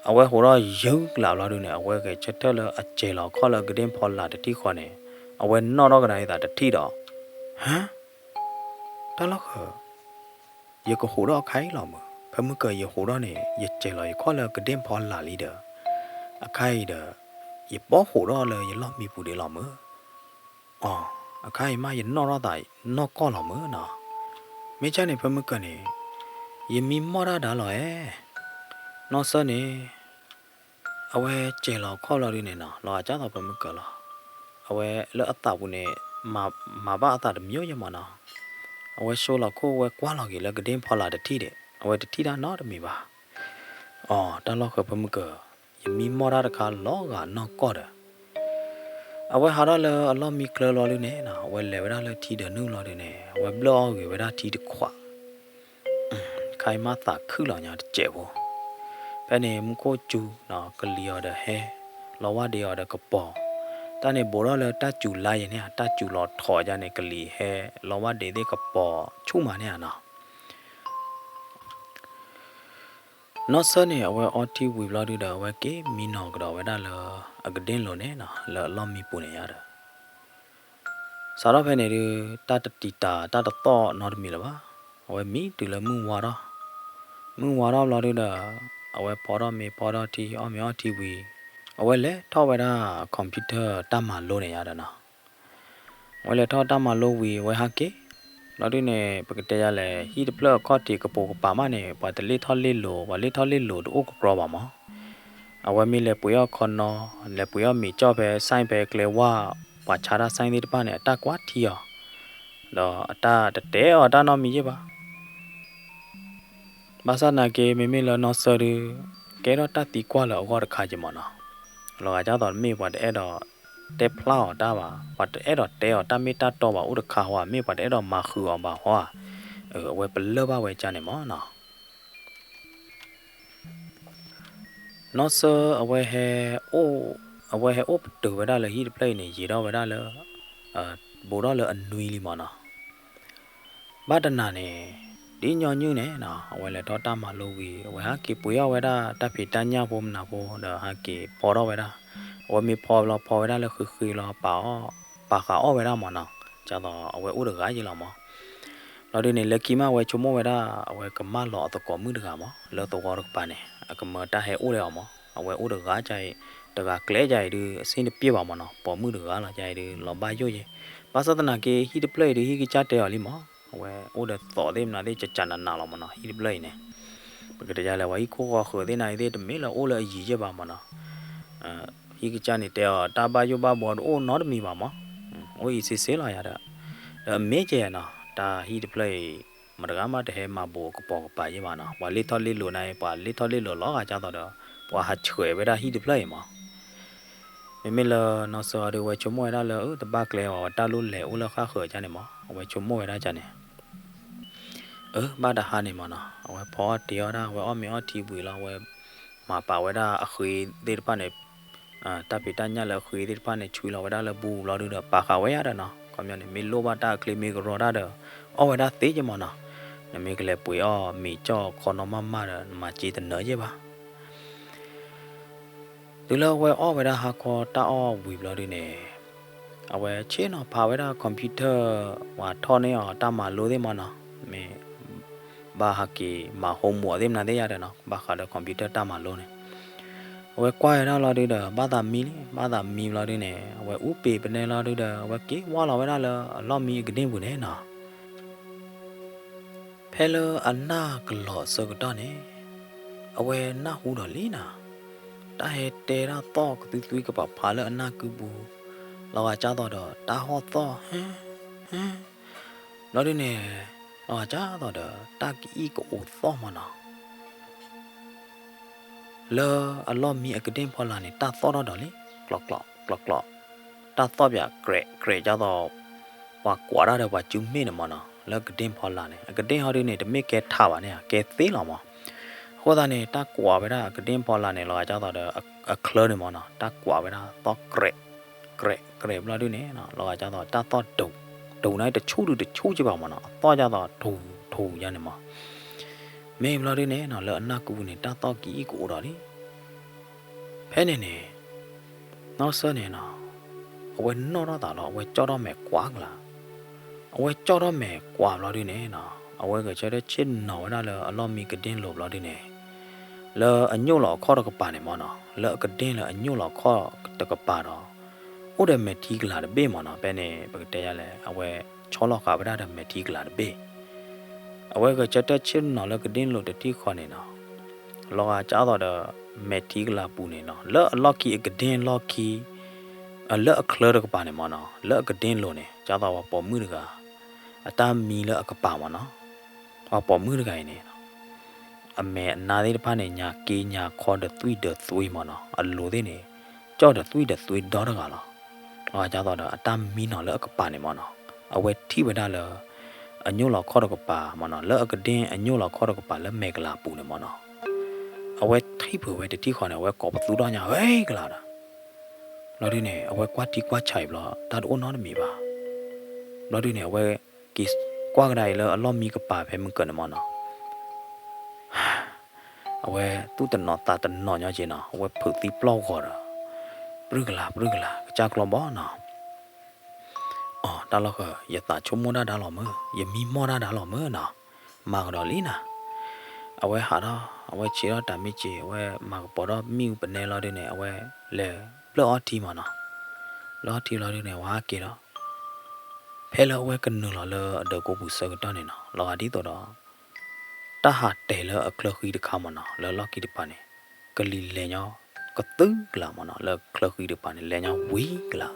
အဝဲဃိးထီၣ်ယုၢ်ကလးဘျီဒုန့ၣ် အဝဲဂဲၤဆၢထၢၣ်လၢအစဲၤလီၤခီၣ်လၢအကဒ့ၣ်ဖီလာ်တထံၣ်ဃီန့ၣ်, အဝဲနီၣ်ထီၣ်ကဒါအံၤသးတထံၣ်ဒီး, ဟါ တၢ်လီၢ်ဃၢၤ ယကဃိးထီၣ်အခါအံၤလီၤမုၢ်, ဖဲမုၢ်ကၢၤယဃိးထီၣ်န့ၣ် ယစဲၤလီၤယခီၣ်လၢကဒ့ၣ်ဖီလာ်လံဒီး, အခါအံၤဒီး ယပီဃိးထီၣ်လၢယလီၢ်မံပူၤဒံးလီၤမုၢ်, အီ အခါအံၤမးယနီၣ်ထီၣ်သးနီၢ်ကီၢ်လီၤမုၢ်နီၤ, မ့ၢ်ကၢ်န့ၣ် ဖဲမုၢ်ကၢၤန့ၣ် ယမံမီၢ်တၢ်ဒါလီၤအဲ နီၢ်ဆၢန့ၣ် အဝဲစဲၤလီၤခီၣ်ဘျီဒုန့ၣ်နီၤ လီၤဂာ်ကၢ်သိးဖဲမုၢ်ကၢၤလီၤ, အဝဲလၢအသးပူၤန့ၣ် မၤဘၣ်အသးတမံၤယဲမၢ်နီၤ, အဝဲဆိလီၤခိၣ်ဝဲကွၢ်လီၤက့ၤလၢကဒ့ၣ်ဖီလာ်တထံၣ်ဒီး အဝဲတထံၣ်တၢ်နီတမံၤဘၣ်, အီ တၢ်လီၢ်ဃၢၤဖဲမုၢ်ကၢၤ, ယမံမီၢ်တၢ်တခါလီၤဂာ်နီၢ်ကီၢ်ဒီး အဝဲဟးထီၣ်လၢအလီၢ်မံကျၢၤလီၤဒုန့ၣ်နီၤ အဝဲလဲၤဝဲဒၣ်လၢထံဒၢးနုာ်လီၤဒုန့ၣ် အဝဲဘျၢၣ်အီၣ်ဂ့ၤဝဲဒၣ်ထံတခွး, ခါအံၤမးသးခုလီၤညါတစဲးဖိ, ဖဲန့ၣ်မူခိၣ်စူၤနီၤ ကလံၤအီၤဒီးဟဲ, လီဝၣ်ဒ့အီၤဒီးကပီၤ, တၢ်န့ၣ်ဘူးထီၣ်လၢတၢ်စူၤလါယဲန့ၣ် တၢ်စူၤလီၤထီၣ်ယါန့ၣ် ကလံၤဟဲ, လီဝၣ်ဒ့သ့ၣ်ကပီၤဆူၣ်မးန့ၣ်ဧါနီၤ နီၢ်ဆၢန့ၣ် အဝဲအီထံဝံၤဘျီဒုဒီး အဝဲက့ၤမံနီၤကဒီးဝဲဒၣ်လၢ အကဒ့ၣ်လိၤန့ၣ်နီၤ လၢအလီၢ်မံပူၤန့ၣ်ယါဒီး စးထီၣ်ဖဲန့ၣ်ဒု တၢ်တတံာ်တာ်တၢ်တသီၣ်နီတမံၤလၢၤဘၣ်, အဝဲမံတုၤလၢမုၢ်ဝါထီၣ်, မုၢ်ဝါထီၣ်ဘျီဒုဒီး အဝဲဖီထီၣ်မ့ၤဖီထီၣ်ထံ အီၣ်မ့ၤအီထံဝံၤ, အဝဲလဲၤထီၣ်ဝဲဒၣ် computer တၢ်မၤလိန့ၣ်ယါဒီးနီၤ အဝဲလဲၤထီၣ်တၢ်မၤလိဝံၤ အဝဲဟးက့ၤ, ဘျီဒုန့ၣ် ပကတဲယၤလဲၣ် ဟံၣ်တဖျၢၣ်အခီၣ်ထံးကပိာ်ကပၤမးန့ၣ် ပှၤတလ့ၣ်ထီၣ်လ့ၣ်လိၤ ပှၤလ့ၣ်ထီၣ်လ့ၣ်လိၤတအိၣ်ကကြီဘၣ်မး. အဝဲမ့ၢ်လဲၤပှ့ၤအီၣ်ခီနီ လဲၤပှ့ၤအီၣ်မ့ၤကၠီၣ်ဖဲ ဆိုင် ဖဲကျဲဝါ ပှၤဆါတၢ် ဆိုင် သ့ၣ်တဖၣ်န့ၣ် အတၢ်ကွၢ်ထံအီၤ, ဒီးအတၢ်တတဲအီၤတၢ်နီတမံၤယဲၢ်ဘၣ်. ဘၣ်ဆၣ်သနာ်က့ မ့မ့ၢ်လၢနီၢ်စၢ်ဒု ကဲထီၣ်တၢ်သံကွၢ်လၢအဂီၢ်တခါက့ၤမးနီၤ. လီၤဂာ်ဒ်သိးတမ့ၢ်ပှၤတအဲၣ်ဒိးတဲဖျါအီၤတၢ်ဘၣ်, ပှၤတအဲၣ်ဒိးတဲအီၤတၢ်မ့ၢ်တၢ်တီဘၣ်အိၣ်တခါဝဲ မ့ၢ်ပှၤတအဲၣ်ဒိးမၤဃုာ်အီၤဘၣ်ဟီဧါ, အဝဲပလၢၢ်ဘၣ်ဝဲကၢန့ၣ်မးနီၤ. နီၢ်စၢ်အဝဲဟဲအိၣ်, အဝဲဟဲအိၣ်ပတုာ်ဝဲဒၣ်လၢဟံၣ်တဖျၢၣ်အံၤန့ၣ် ယံာ်ထီၣ်ဝဲဒၣ်လၢ ဘူးထီၣ်လၢအနွံလံမးနီၤ. ဘၣ်တနၤန့ၣ် ဒ်ညီနုၢ်န့ၣ်နီၤ အဝဲလဲၤထီၣ်တၢ်မၤလိဝံၤ အဝဲဟးက့ၤပှ့ၤအီၣ်ဝဲဒၣ်တၢ်ဖံးတၢ်ညၣ်ဖိမနၤဖိဒီးဟးက့ၤဖီထီၣ်ဝဲဒၣ်, အဝဲမ့ၢ်ဖီဘျီဖီဝဲဒၣ်လၢဃ့ဃ့လီၤ ပာ်အီၣ်, ပာ်ဃာ်အီၣ်ဝဲဒၣ်မးနီၤ, ဒ်သိးအဝဲအိၣ်တဂၤယဲလီၤမး. လီၤဒုန့ၣ် လၢခံမးအဝဲဆိကမိၣ်ဝဲဒၣ် အဝဲကမၢလီၤအသကိးမုၣ်တဂၤမး လၢသဝီတကပၤန့ၣ် အကမၢတၢ်ဟဲအိၣ်လၢအီၤမး, အဝဲအိၣ်တဂၤကၢအံၤ, တဂၤကျဲကၢအံၤဒု အဆ့ၣ်တပျဲၢ်ဘၣ်မးနီၤ, ပိာ်မုၣ်တဂၤလီၤကၢအံၤဒု လီၤဘၣ်ယိၣ်ယဲၢ်. ဘၣ်ဆၣ်သနာ်က့ ဟံၣ်တဖျၢၣ်အံၤဒု ဟံၣ်ကစၢ်တဲအီၤလံမး, အဝဲအိၣ်ဒီးသိးသ့ၣ်မနုၤသ့ၣ် ကကနးနးလီၤမးနီၤ ဟံၣ်တဖျၢၣ်အံၤန့ၣ်. ပကတဲယၤလဲၣ် ပှၤဟံၣ်ခိၣ်ဃီဃၢၤသ့ၣ်နၤအံၤသ့ၣ် တမ့ၢ်လၢအိၣ်လၢအယံၤယဲၢ်ဘၣ်မးနီၤ. ဟံၣ်ကစၢ်န့ၣ်တဲအီၤ တၢ်ဘၣ်ယိၣ်ဘၣ်ဘှီတအိၣ်နီတမံၤဘၣ်မး, အိၣ်အံၤစ့စ့လီၤယၤဒီး, ဒီးအမ့ၢ်ကဲနီၤ တၢ်ဟံၣ်တဖျၢၣ်အံၤ မတၤတဂၤမးတဟဲမၤဘူးကပိာ်ကပၤယဲၢ်ဘၣ်နီၤ, ပှၤလ့ၣ်ထီၣ်လ့ၣ်လိၤန့ၣ် ပှၤလ့ၣ်ထီၣ်လ့ၣ်လိၤလီၤဂာ်ဒ်သိးဒီး ပှၤဟးဆှဲးဝဲဒၣ်ဟံၣ်တဖျၢၣ်အံၤမး. မ့မ့ၢ်လၢနီၢ်စၢ်အီၤဒု အဝဲဆိကမိၣ်ဝဲဒၣ်လၢ အၢ တဘၣ်ကျဲဘၣ် ဝဲတၢ်လိၣ်လဲၤအိၣ်လၢဃၣ်ဃၢၤကၢန့ၣ်မး, အဝဲဆိကမိၣ်ဝဲဒၣ်ကၢန့ၣ် အၢ ဘၣ်တဟါန့ၣ်မးနီၤ အဝဲဖီအီၣ်တ့ၤအီၣ်ဒၣ် အဝဲအီၣ်မ့ၤအီထံဝံၤလီၤ အဝဲမၤပာ်ဝဲဒၣ်အဃ့သ့ၣ်တဖၣ်န့ၣ်, တၢ်ဖံးတၢ်ညၣ်လၢအဃ့သ့ၣ်တဖၣ်န့ၣ် ဆွံလီၤဝဲဒၣ်လၢဘူဘျီဒုဒီး ပာ်ဃာ်ဝဲယါဒီးနီၤ, ခီပညီန့ၣ် မ့ၢ်လိၣ်ဘၣ်တၢ်အချ့မ့ၢ်ကရီတၢ်ဒီး အီၣ်ဝဲဒၣ်သ့က့မးနီၤ, နမ့ၢ်ကလဲၤပှ့ၤအီၣ်မ့ၤကၠီၣ်ခီနီၢ်မးမးဒီး နမၤစ့တနၢၤယဲၢ်ဘၣ်. တုၤလၢအဝဲအီၣ်ဝဲဒၣ်ဟါခီတၢ်အီၣ်ဝံၤဘျီဒုန့ၣ်, အဝဲဆ့ၣ်နီၤဖးဝဲဒၣ် computer ဝဲထီၣ်န့ၢ်အီၤတၢ်မၤလိသ့ၣ်မးနီၤ, မ့ၢ်ဘၣ်ဟးက့ၤမၤ homework သ့ၣ်မနုၤသ့ၣ်ယါဒီးနီၤ ဘၣ်ဃးဒီး computer တၢ်မၤလိန့ၣ်, အဝဲကွၢ်ဝဲဒၣ်လီၤဒုဒီး ဘၣ်သးမံလံ ဘၣ်သးမံဘျီဒုန့ၣ် အဝဲအူပ့ၤပနဲလီၤဒုဒီး အဝဲက့ၤဝါလီၤဝဲဒၣ်လၢအလီၢ်မံအကဒ့ၣ်ပူၤန့ၣ်နီၤ. ဖဲလၢအနၢ်ကလီၤအဆၢကတီၢ်န့ၣ်, အဝဲနၢ်ဟူဒီးလံနီၤ, တၢ်ဟဲတဲတၢ်သီၣ်ကသွံသွံကပၤဖးလၢအနၢ်ကုပူၤ, လီၤဂာ်ဒ်သိးဒီးတၢ်ဟီၣ်သီၣ် ဟဲ ဟဲ, ဘျီဒုန့ၣ်, လီၤဂာ်ဒ်သိးဒီးတၢ်ကအံၣ်ကအိးသီၣ်မးနီၤ လၢအလီၢ်မံအကဒ့ၣ်ဖီလာ်န့ၣ် တၢ်သီၣ်ထီၣ်ဒီးလံ, ကျီးကျီးကျီးကျီး, တၢ်သီၣ်ပၠး ကြဲးကြဲး ဒ်သိး ပှၤကွးတၢ်ဒီးပှၤစုမ့ၣ်န့ၣ်မးနီၤ, လၢကဒ့ၣ်ဖီလာ်န့ၣ် အကဒ့ၣ်ဟီဒုန့ၣ် တမ့ၢ်ကဲထးဘၣ်န့ၣ် ကဲသ့လီၤမး. အဃိသတးန့ၣ် တၢ်ကွးဝဲဒၣ်အကဒ့ၣ်ဖီလာ်န့ၣ် လီၤဂာ်ဒ်သိးဒီး အချၢန့ၣ်မးနီၤ တၢ်ကွးဝဲဒၣ်သီၣ် ကြဲးကြဲး ဘျီဒုန့ၣ် လီၤဂာ်ဒ်သိးတၢ်သီၣ်ဒူး, ဒူးန့ၣ်တဆူၣ်ဒုတဆူၣ်က့ဘၣ်မးနီၤ အသီၣ်ဒ်သိးထူထူယါန့ၣ်မး မ့ၢ်ဘျီဒုန့ၣ်နီၤ လၢအနၢ်ကုပူၤန့ၣ် တၢ်သီၣ်ကအံၣ်ကအိးဒီးလံ. ဖဲန့ၣ်န့ၣ် နီၢ်စၢ်န့ၣ်နီၤ အဝဲနီၣ်ထီၣ်သးလီၤ အဝဲကၠီၣ်ထီၣ်မဲာ်ကွၢ်ကလၤ, အဝဲကၠီၣ်ထီၣ်မဲာ်ကွၢ်ဘျီဒုန့ၣ်နီၤ အဝဲဂဲၤဆၢထၢၣ်ဆ့ၣ်နီၤဝဲဒၣ်လၢအလီၢ်မံကဒ့ၣ်လိၤဘျီဒုန့ၣ် လၢအညိၣ်လီၤအခီၣ်တကပၤန့ၣ်မးနီၤ လၢအကဒ့ၣ်လၢအညိၣ်လီၤအခီၣ်တကပၤဒီး အိၣ်ဒီးမဲာ်ထံကလၤတဘ့ၣ်မးနီၤ ဖဲန့ၣ် ပကတဲယါလဲၣ် အဝဲဆီလီၤဃာ်ဝဲဒၣ်ဒီးမဲာ်ထံကလၤတဘ့ၣ် အဝဲဂဲၤဆၢထၢၣ်ဆ့ၣ်နီၤလၢကဒ့ၣ်လိၤတထံၣ်ဃီန့ၣ်နီၤ လီၤဂာ်ဒ်သိးဒီး မဲာ်ထံကလၤပူၤန့ၣ်နီၤ လၢအလီၢ်ခံအကဒ့ၣ်လီၢ်ခံ လၢအချၢတကပၤန့ၣ်မးနီၤ လၢအကဒ့ၣ်လိၤန့ၣ် ဒ်သိးပှၤပိာ်မုၣ်တဂၤ အတၢ်မံလၢအကပၤမးနီၤ ပှၤပိာ်မုၣ်တဂၤအံၤန့ၣ် အမဲာ်အနါသ့ၣ်တဖၣ်န့ၣ် ညါက့ညါခီဒီးသွံၣ်ဒီးသွံၣ်မးနီၤ အလိၤသ့ၣ်န့ၣ် ကၠီၣ်ဒီးသွံၣ်ဒီးသွံၣ်ဒီတဂၤလီၤ. လီၤဂာ်ဒ်သိးဒီး အတၢ်မံနီၤလၢအကပၤန့ၣ်မးနီၤ အဝဲထံၣ်ဝဲဒၣ်လၢ အညိၣ်လီၤခီၣ်တကပၤမးနီၤ လၢအကဒ့ၣ်အညိၣ်လီၤခီၣ်တကပၤလၢမဲာ်ကလၤပူၤန့ၣ်မးနီၤ အဝဲထံၣ်ဖုးဝဲတထံၣ်ဃီန့ၣ် အဝဲကိးပသူထီၣ်ညါ ဟဲကလၤဒီး ဘျီဒုန့ၣ် အဝဲကွၢ်ထံကွၢ်ဆးအံၤဘျီ တၢ်တအိၣ်နီတမံၤဘၣ်. ဘျီဒုန့ၣ် အဝဲက့ၤကွၢ်ကဒါအံၤလၢအလီၢ်မံကပၤဖဲမုၢ်ကၢၤန့ၣ်မးနီၤ, အဝဲသူၣ်တနီၤသးတနီၤညီက့နီၤ အဝဲဖုးသံပျီၢ်ဂီၤဒီး ပြုၢ်ကလၤ ပြုၢ်ကလၤ ကစၢ်ကျီဘီနီၤ အိ တၢ်လီၢ်ဃၢၤ ယသးဆိကမိၣ်တၢ်ဒါလီၤမၢ် ယမံမီၢ်တၢ်ဒါလီၤမၢ်နီၤ, မၤကဒီးလံနၤ. အဝဲဟးထီၣ် အဝဲဆံးထီၣ်တၢ်မ့ၢ်စ့ အဝဲမၤကပီၤထီၣ်မ့ၣ်အူပနဲလီၤဒုန့ၣ် အဝဲလဲၤဘျၢၣ်အီထံမးနီၤ, ဘျၢၣ်အီထံလီၤဒုန့ၣ် အဝဲဟးက့ၤဒီး ဖဲလၢအဝဲကနုာ်လီၤလၢအဒၢးကိးပူၤဆၢကတီၢ်န့ၣ်နီၤ, လီၤဂာ်ဒ်သိးဒီး တၢ်ဟးတဲာ်လၢအချၢဃံတခါမ့ၢ်နီၤ, လၢအလီၢ်ခံတပၤန့ၣ် ကလံၤလဲၤညီကသုကလးမ့ၢ်နီၤ, လၢချၢဃံတပၤန့ၣ် လဲၤညီဝံၤကလး.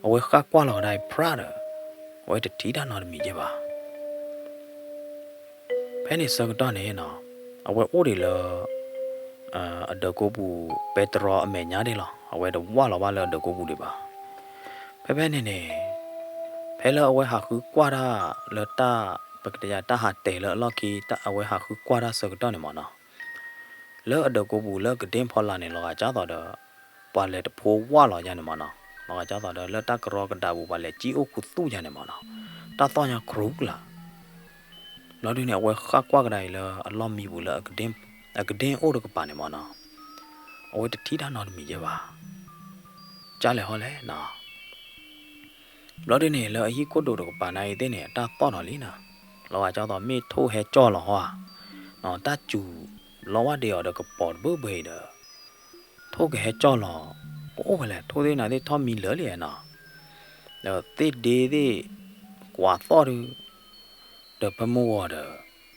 အဝဲဃၣ်ကွၢ်လီၤကဒါအံၤဖြးဒီး အဝဲတထံၣ်တၢ်နီတမံၤကဲဘၣ်. ဖဲန့ၣ်ဆၢကတီၢ်န့ၣ်နီၤ, အဝဲအိၣ်ဒံးလၢ အဒၢးကိးပူၤ ပဲတြီအမဲာ်ညါဒၣ်လီၤ. အဝဲတဝၢ်လီၤဘၣ်လၢအဒၢးကိးပူၤဒံးဘၣ်. ဖဲဖဲန့ၣ်န့ၣ် ဖဲလၢအဝဲဟးဃုကွၢ်တၢ်လၢတၢ် ပကတဲယၤတၢ်ဟးတဲာ်လၢအလီၢ်ခံ အဝဲဟးဃုကွၢ်တၢ်ဆၢကတီၢ်န့ၣ်မ့ၢ်နီၤ, လၢအဒၢးကိးပူၤလၢကဒ့ဖီလာ်န့ၣ် လီၤဂာ်ကၢ်သိးဒီး ပှၤလဲၤတဖိဝၢ်လီၤယါန့ၣ်မ့ၢ်နီၤ, လီၤဂာ်ကၢ်သိးဒီး လၢတၢ်ကရီကဒးပူၤ ပှၤလဲၤကံၣ်အိၣ်ခူသူၣ်ယါန့ၣ်မ့ၢ်နီၤ, တၢ်သီၣ်ညါခရူကလး ဘျီဒုန့ၣ် အဝဲဃၣ်ကွၢ်ကဒါအံၤလၢအလီၢ်မံပူၤလၢ အကဒ့အိၣ်တကပၤန့ၣ်မ့ၢ်နီၤ, အဝဲတထံၣ်တၢ်နီတမံၤယဲဘၣ်. ကၢ်လဲၤဟီလဲၣ်နီၤ. ဘျီဒုန့ၣ် လၢအဟံၣ်ခိၣ်ဒိၣ်တကပၤနာ်အံၤသ့ၣ်န့ၣ် အတၢ်သီၣ်ထီၣ်လံနီၤ, လီၤဂာ်ကၢ်သိးမ့ၢ်ထိၣ်ဟဲကၠီၣ်လီၤဟီဧါ, တၢ်စူၤလီၤဝဲဒံးအီၤဒီးကပီၤတဘၢဘၢအံၤဒီး ထိၣ်ကဟဲကၠီၣ်လီၤ, ကအိၣ်ဝဲလဲၣ်, ထိၣ်သ့ၣ်နၤသ့ၣ်ထီၣ်မံလၢာ်လံနီၤ, ဒီးသ့ၣ်ဒ့သ့ၣ် ကွၢ်သီၣ်ဒု ဒီးဖဲမုၢ်ဂီၤ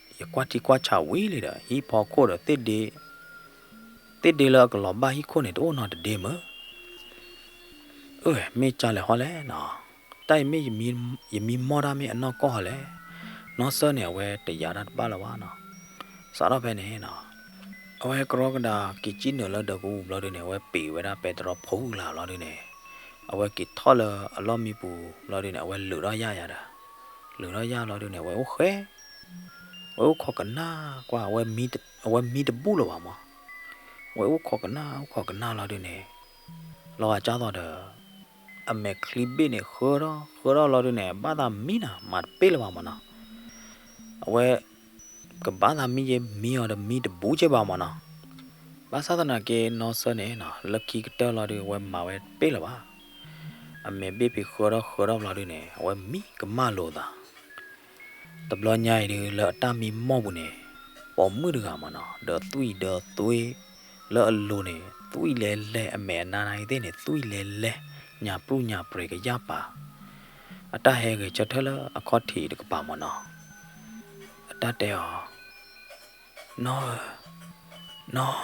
ဒီး ယကွၢ်ထံကွၢ်ဆးဝံၤလံဒီး ဟံၣ်ဖီခိၣ်ဒီးသ့ၣ်ဒ့ သ့ၣ်ဒ့လၢအကလီၤဘၣ်ဟံၣ်ခိၣ်န့ၣ် တအိၣ်နီတဒ့မ့ၢ် အၢ မ့ၢ်ကၢ်လဲၤဟီလဲၣ်နီၤ, တၢ်အံၤမ့ၢ်ယမံမီၢ်တၢ်မ့ၢ်အနီၢ်ကီၢ်ဟီလဲၣ်, နီၢ်စၢၢ်န့ၣ် အဝဲတယာ်တၢ်တဘၣ်လၢၤဘၣ်နီၤ, စးထီၣ်ဖဲန့ၣ်နီၤ, အဝဲကရီကဒါက့ၤကံၣ်နုာ်လၢဒၢးကိးပူၤဘျီဒုန့ၣ် အဝဲပ့ၤဝဲဒၣ်ပဲတြီဖိကလးဘျီဒုန့ၣ်, အဝဲက့ၤထီၣ်လၢအလီၢ်မံပူၤဘျီဒုန့ၣ် အဝဲလုာ်ထီၣ်ယၣ်ယၤဒီး, လုာ်ထီၣ်ယၣ်ဘျီဒုန့ၣ် အဝဲအိၣ်ဃဲ ဝဲအိၣ်ခိးကနၣ်ကွၢ်, အဝဲမံတဘူၣ်လၢၤဘၣ်မး, ဝဲအိၣ်ခိးကနၣ် အိၣ်ခိးကနၣ်လီၤဒုန့ၣ်, လီၤဂာ်ကၢ်သိးဒီး အမဲာ်ချံဘ့ၣ်န့ၣ် ဃၢထီၣ်ဃၢထီၣ်လီၤဒုန့ၣ် ဘၣ်သးမံနီၤ မၤတပ့ၢ်လၢၤဘၣ်မးနီၤ, အဝဲ ကဘၣ်သးမံယဲ မံအီၤဒီးမံတဘူၣ်က့ဘၣ်မးနီၤ, ဘၣ်ဆၣ်သနာ်က့နီၢ်စၢၢ်န့ၣ် လၢခံကတၢၢ်လီၤဒု အဝဲမၤဝဲတပ့ၢ်လၢၤဘၣ်, အမဲာ်ဘ့ၣ်ဖံးဃၢထီၣ်ဃၢထီၣ်ဘျီဒုန့ၣ် အဝဲမံကမၣ်လိာ်သး တဘျီညါအံၤဒု လၢအတၢ်မံမီၢ်ပူၤန့ၣ် ပိာ်မုၣ်တဂၤမးနီၤ ဒီးသွံၣ်ဒီးသွ့ လၢအလိၤန့ၣ် သွံၣ်လဲၤလဲၤ အမဲာ်အနါနါအံၤသ့ၣ်န့ၣ် သွံၣ်လဲၤလဲၤ ညၣ်ပြူၣ်ညၣ်ပြဲၤကယၢ်ပာ်, အတၢ်ဟဲဂဲၤဆၢထၢၣ်လၢအခီၣ်ထံးတကပၤမးနီၤ, အတၢ်တဲအီၤ နီၢ်ဧၢ, နီၢ်,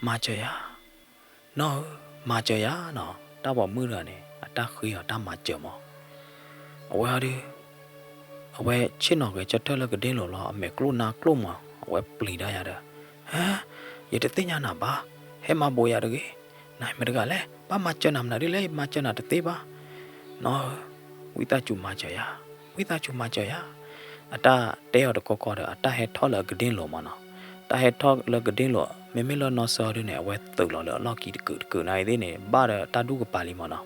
မၤစၢၤယၤ, နီၢ်ဧၢ, မၤစၢၤယၤနီၤ, တၢ်ပိာ်မုၣ်တဂၤန့ၣ် အတၢ်ဃ့အီၤတၢ်မၤစၢၤမး, အဝဲဟီဒု အဝဲဆ့ၣ်နီၤဂဲၤဆၢထၢၣ်လၢကဒ့လိာ်လီၤ အမဲာ်ကျိၣ်နါကျိၣ်မး အဝဲပျံၤတၢ်ယၤဒီး, ဟဲ, ယတသ့ၣ်ညါနၤဘၣ်, ဟဲမၤဘိးယၤတဂ့ၤ, နမ့ၢ်တဂၤလဲၣ် ဘၣ်မၤစၢၤနၤမနုၤဒ်လဲၣ် မၤစၢၤနၤတသ့ဘၣ်, နီၢ်ဧၢ, ဝံသးစူၤမၤစၢၤယၤ, ဝံသးစူၤမၤစၢၤယၤ, အတၢ်တဲအီၤတကီကီဒီး အတၢ်ဟဲထီၣ်လၢအကဒ့လိာ်မးနီၤ, တၢ်ဟဲထီၣ်လၢကဒ့လိာ် မ့မ့ၢ်လၢနီၢ်စၢၢ်ဟီဒုန့ၣ် အဝဲသုးလီၤလၢအလီၢ်ခံတကုာ်တကုာ်နာ်အံၤသ့ၣ်န့ၣ် ဘၣ်ဒီးတၢ်ဒူၣ်ကပၤလံမးနီၤ,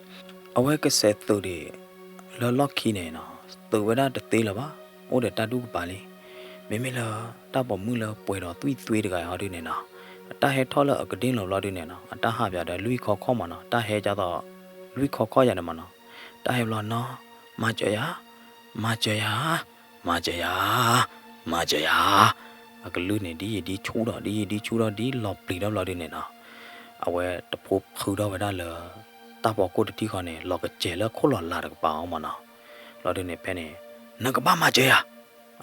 အဝဲကစဲးသုးဒံး လၢလီၢ်ခံန့ၣ်နီၤ သုးဝဲဒၣ်တသ့လၢၤဘၣ်, အိၣ်ဒီးတၢ်ဒူၣ်ကပၤလံ, မ့မ့ၢ်လၢတၢ်ပိာ်မုၣ်လၢပှဲၤဒီးသွံၣ်သွ့တဂၤအံၤဟီဒုန့ၣ်နီၤ, အတၢ်ဟဲထီၣ်လၢအကဒ့လိာ်ဘျီဒုန့ၣ်နီၤ အတၢ်ဟးပၠးဒီးလွံၢ်ခီခီမးနီၤ တၢ်ဟဲကၢ်သိး လွံၢ်ခီခီယၤန့ၣ်မးနီၤ, တၢ်ဟဲဘျီနီၢ်, မၤစၢၤယၤ, မၤစၢၤယၤ, မၤစၢၤယၤ, မၤစၢၤယၤ, အကလုၢ်န့ၣ် ဒ်ယဒ်ဆူၣ်ဒီး ဒ်ယဒ်ဆူၣ်ဒီး ဒ်လီၤပျံၤထီၣ်ဘျီဒုန့ၣ်နီၤ, အဝဲတဖိဖုးထီၣ်ဝဲဒၣ်လၢ တၢ်ဖီခိၣ်တထံၣ်ဃီန့ၣ် လီၤကစဲးလၢခိၣ်လီၤလးတကပၤအီၤမးနီၤ, ဘျီဒုန့ၣ်ဖဲန့ၣ် နကဘၣ်မၤစၢၤယၤ,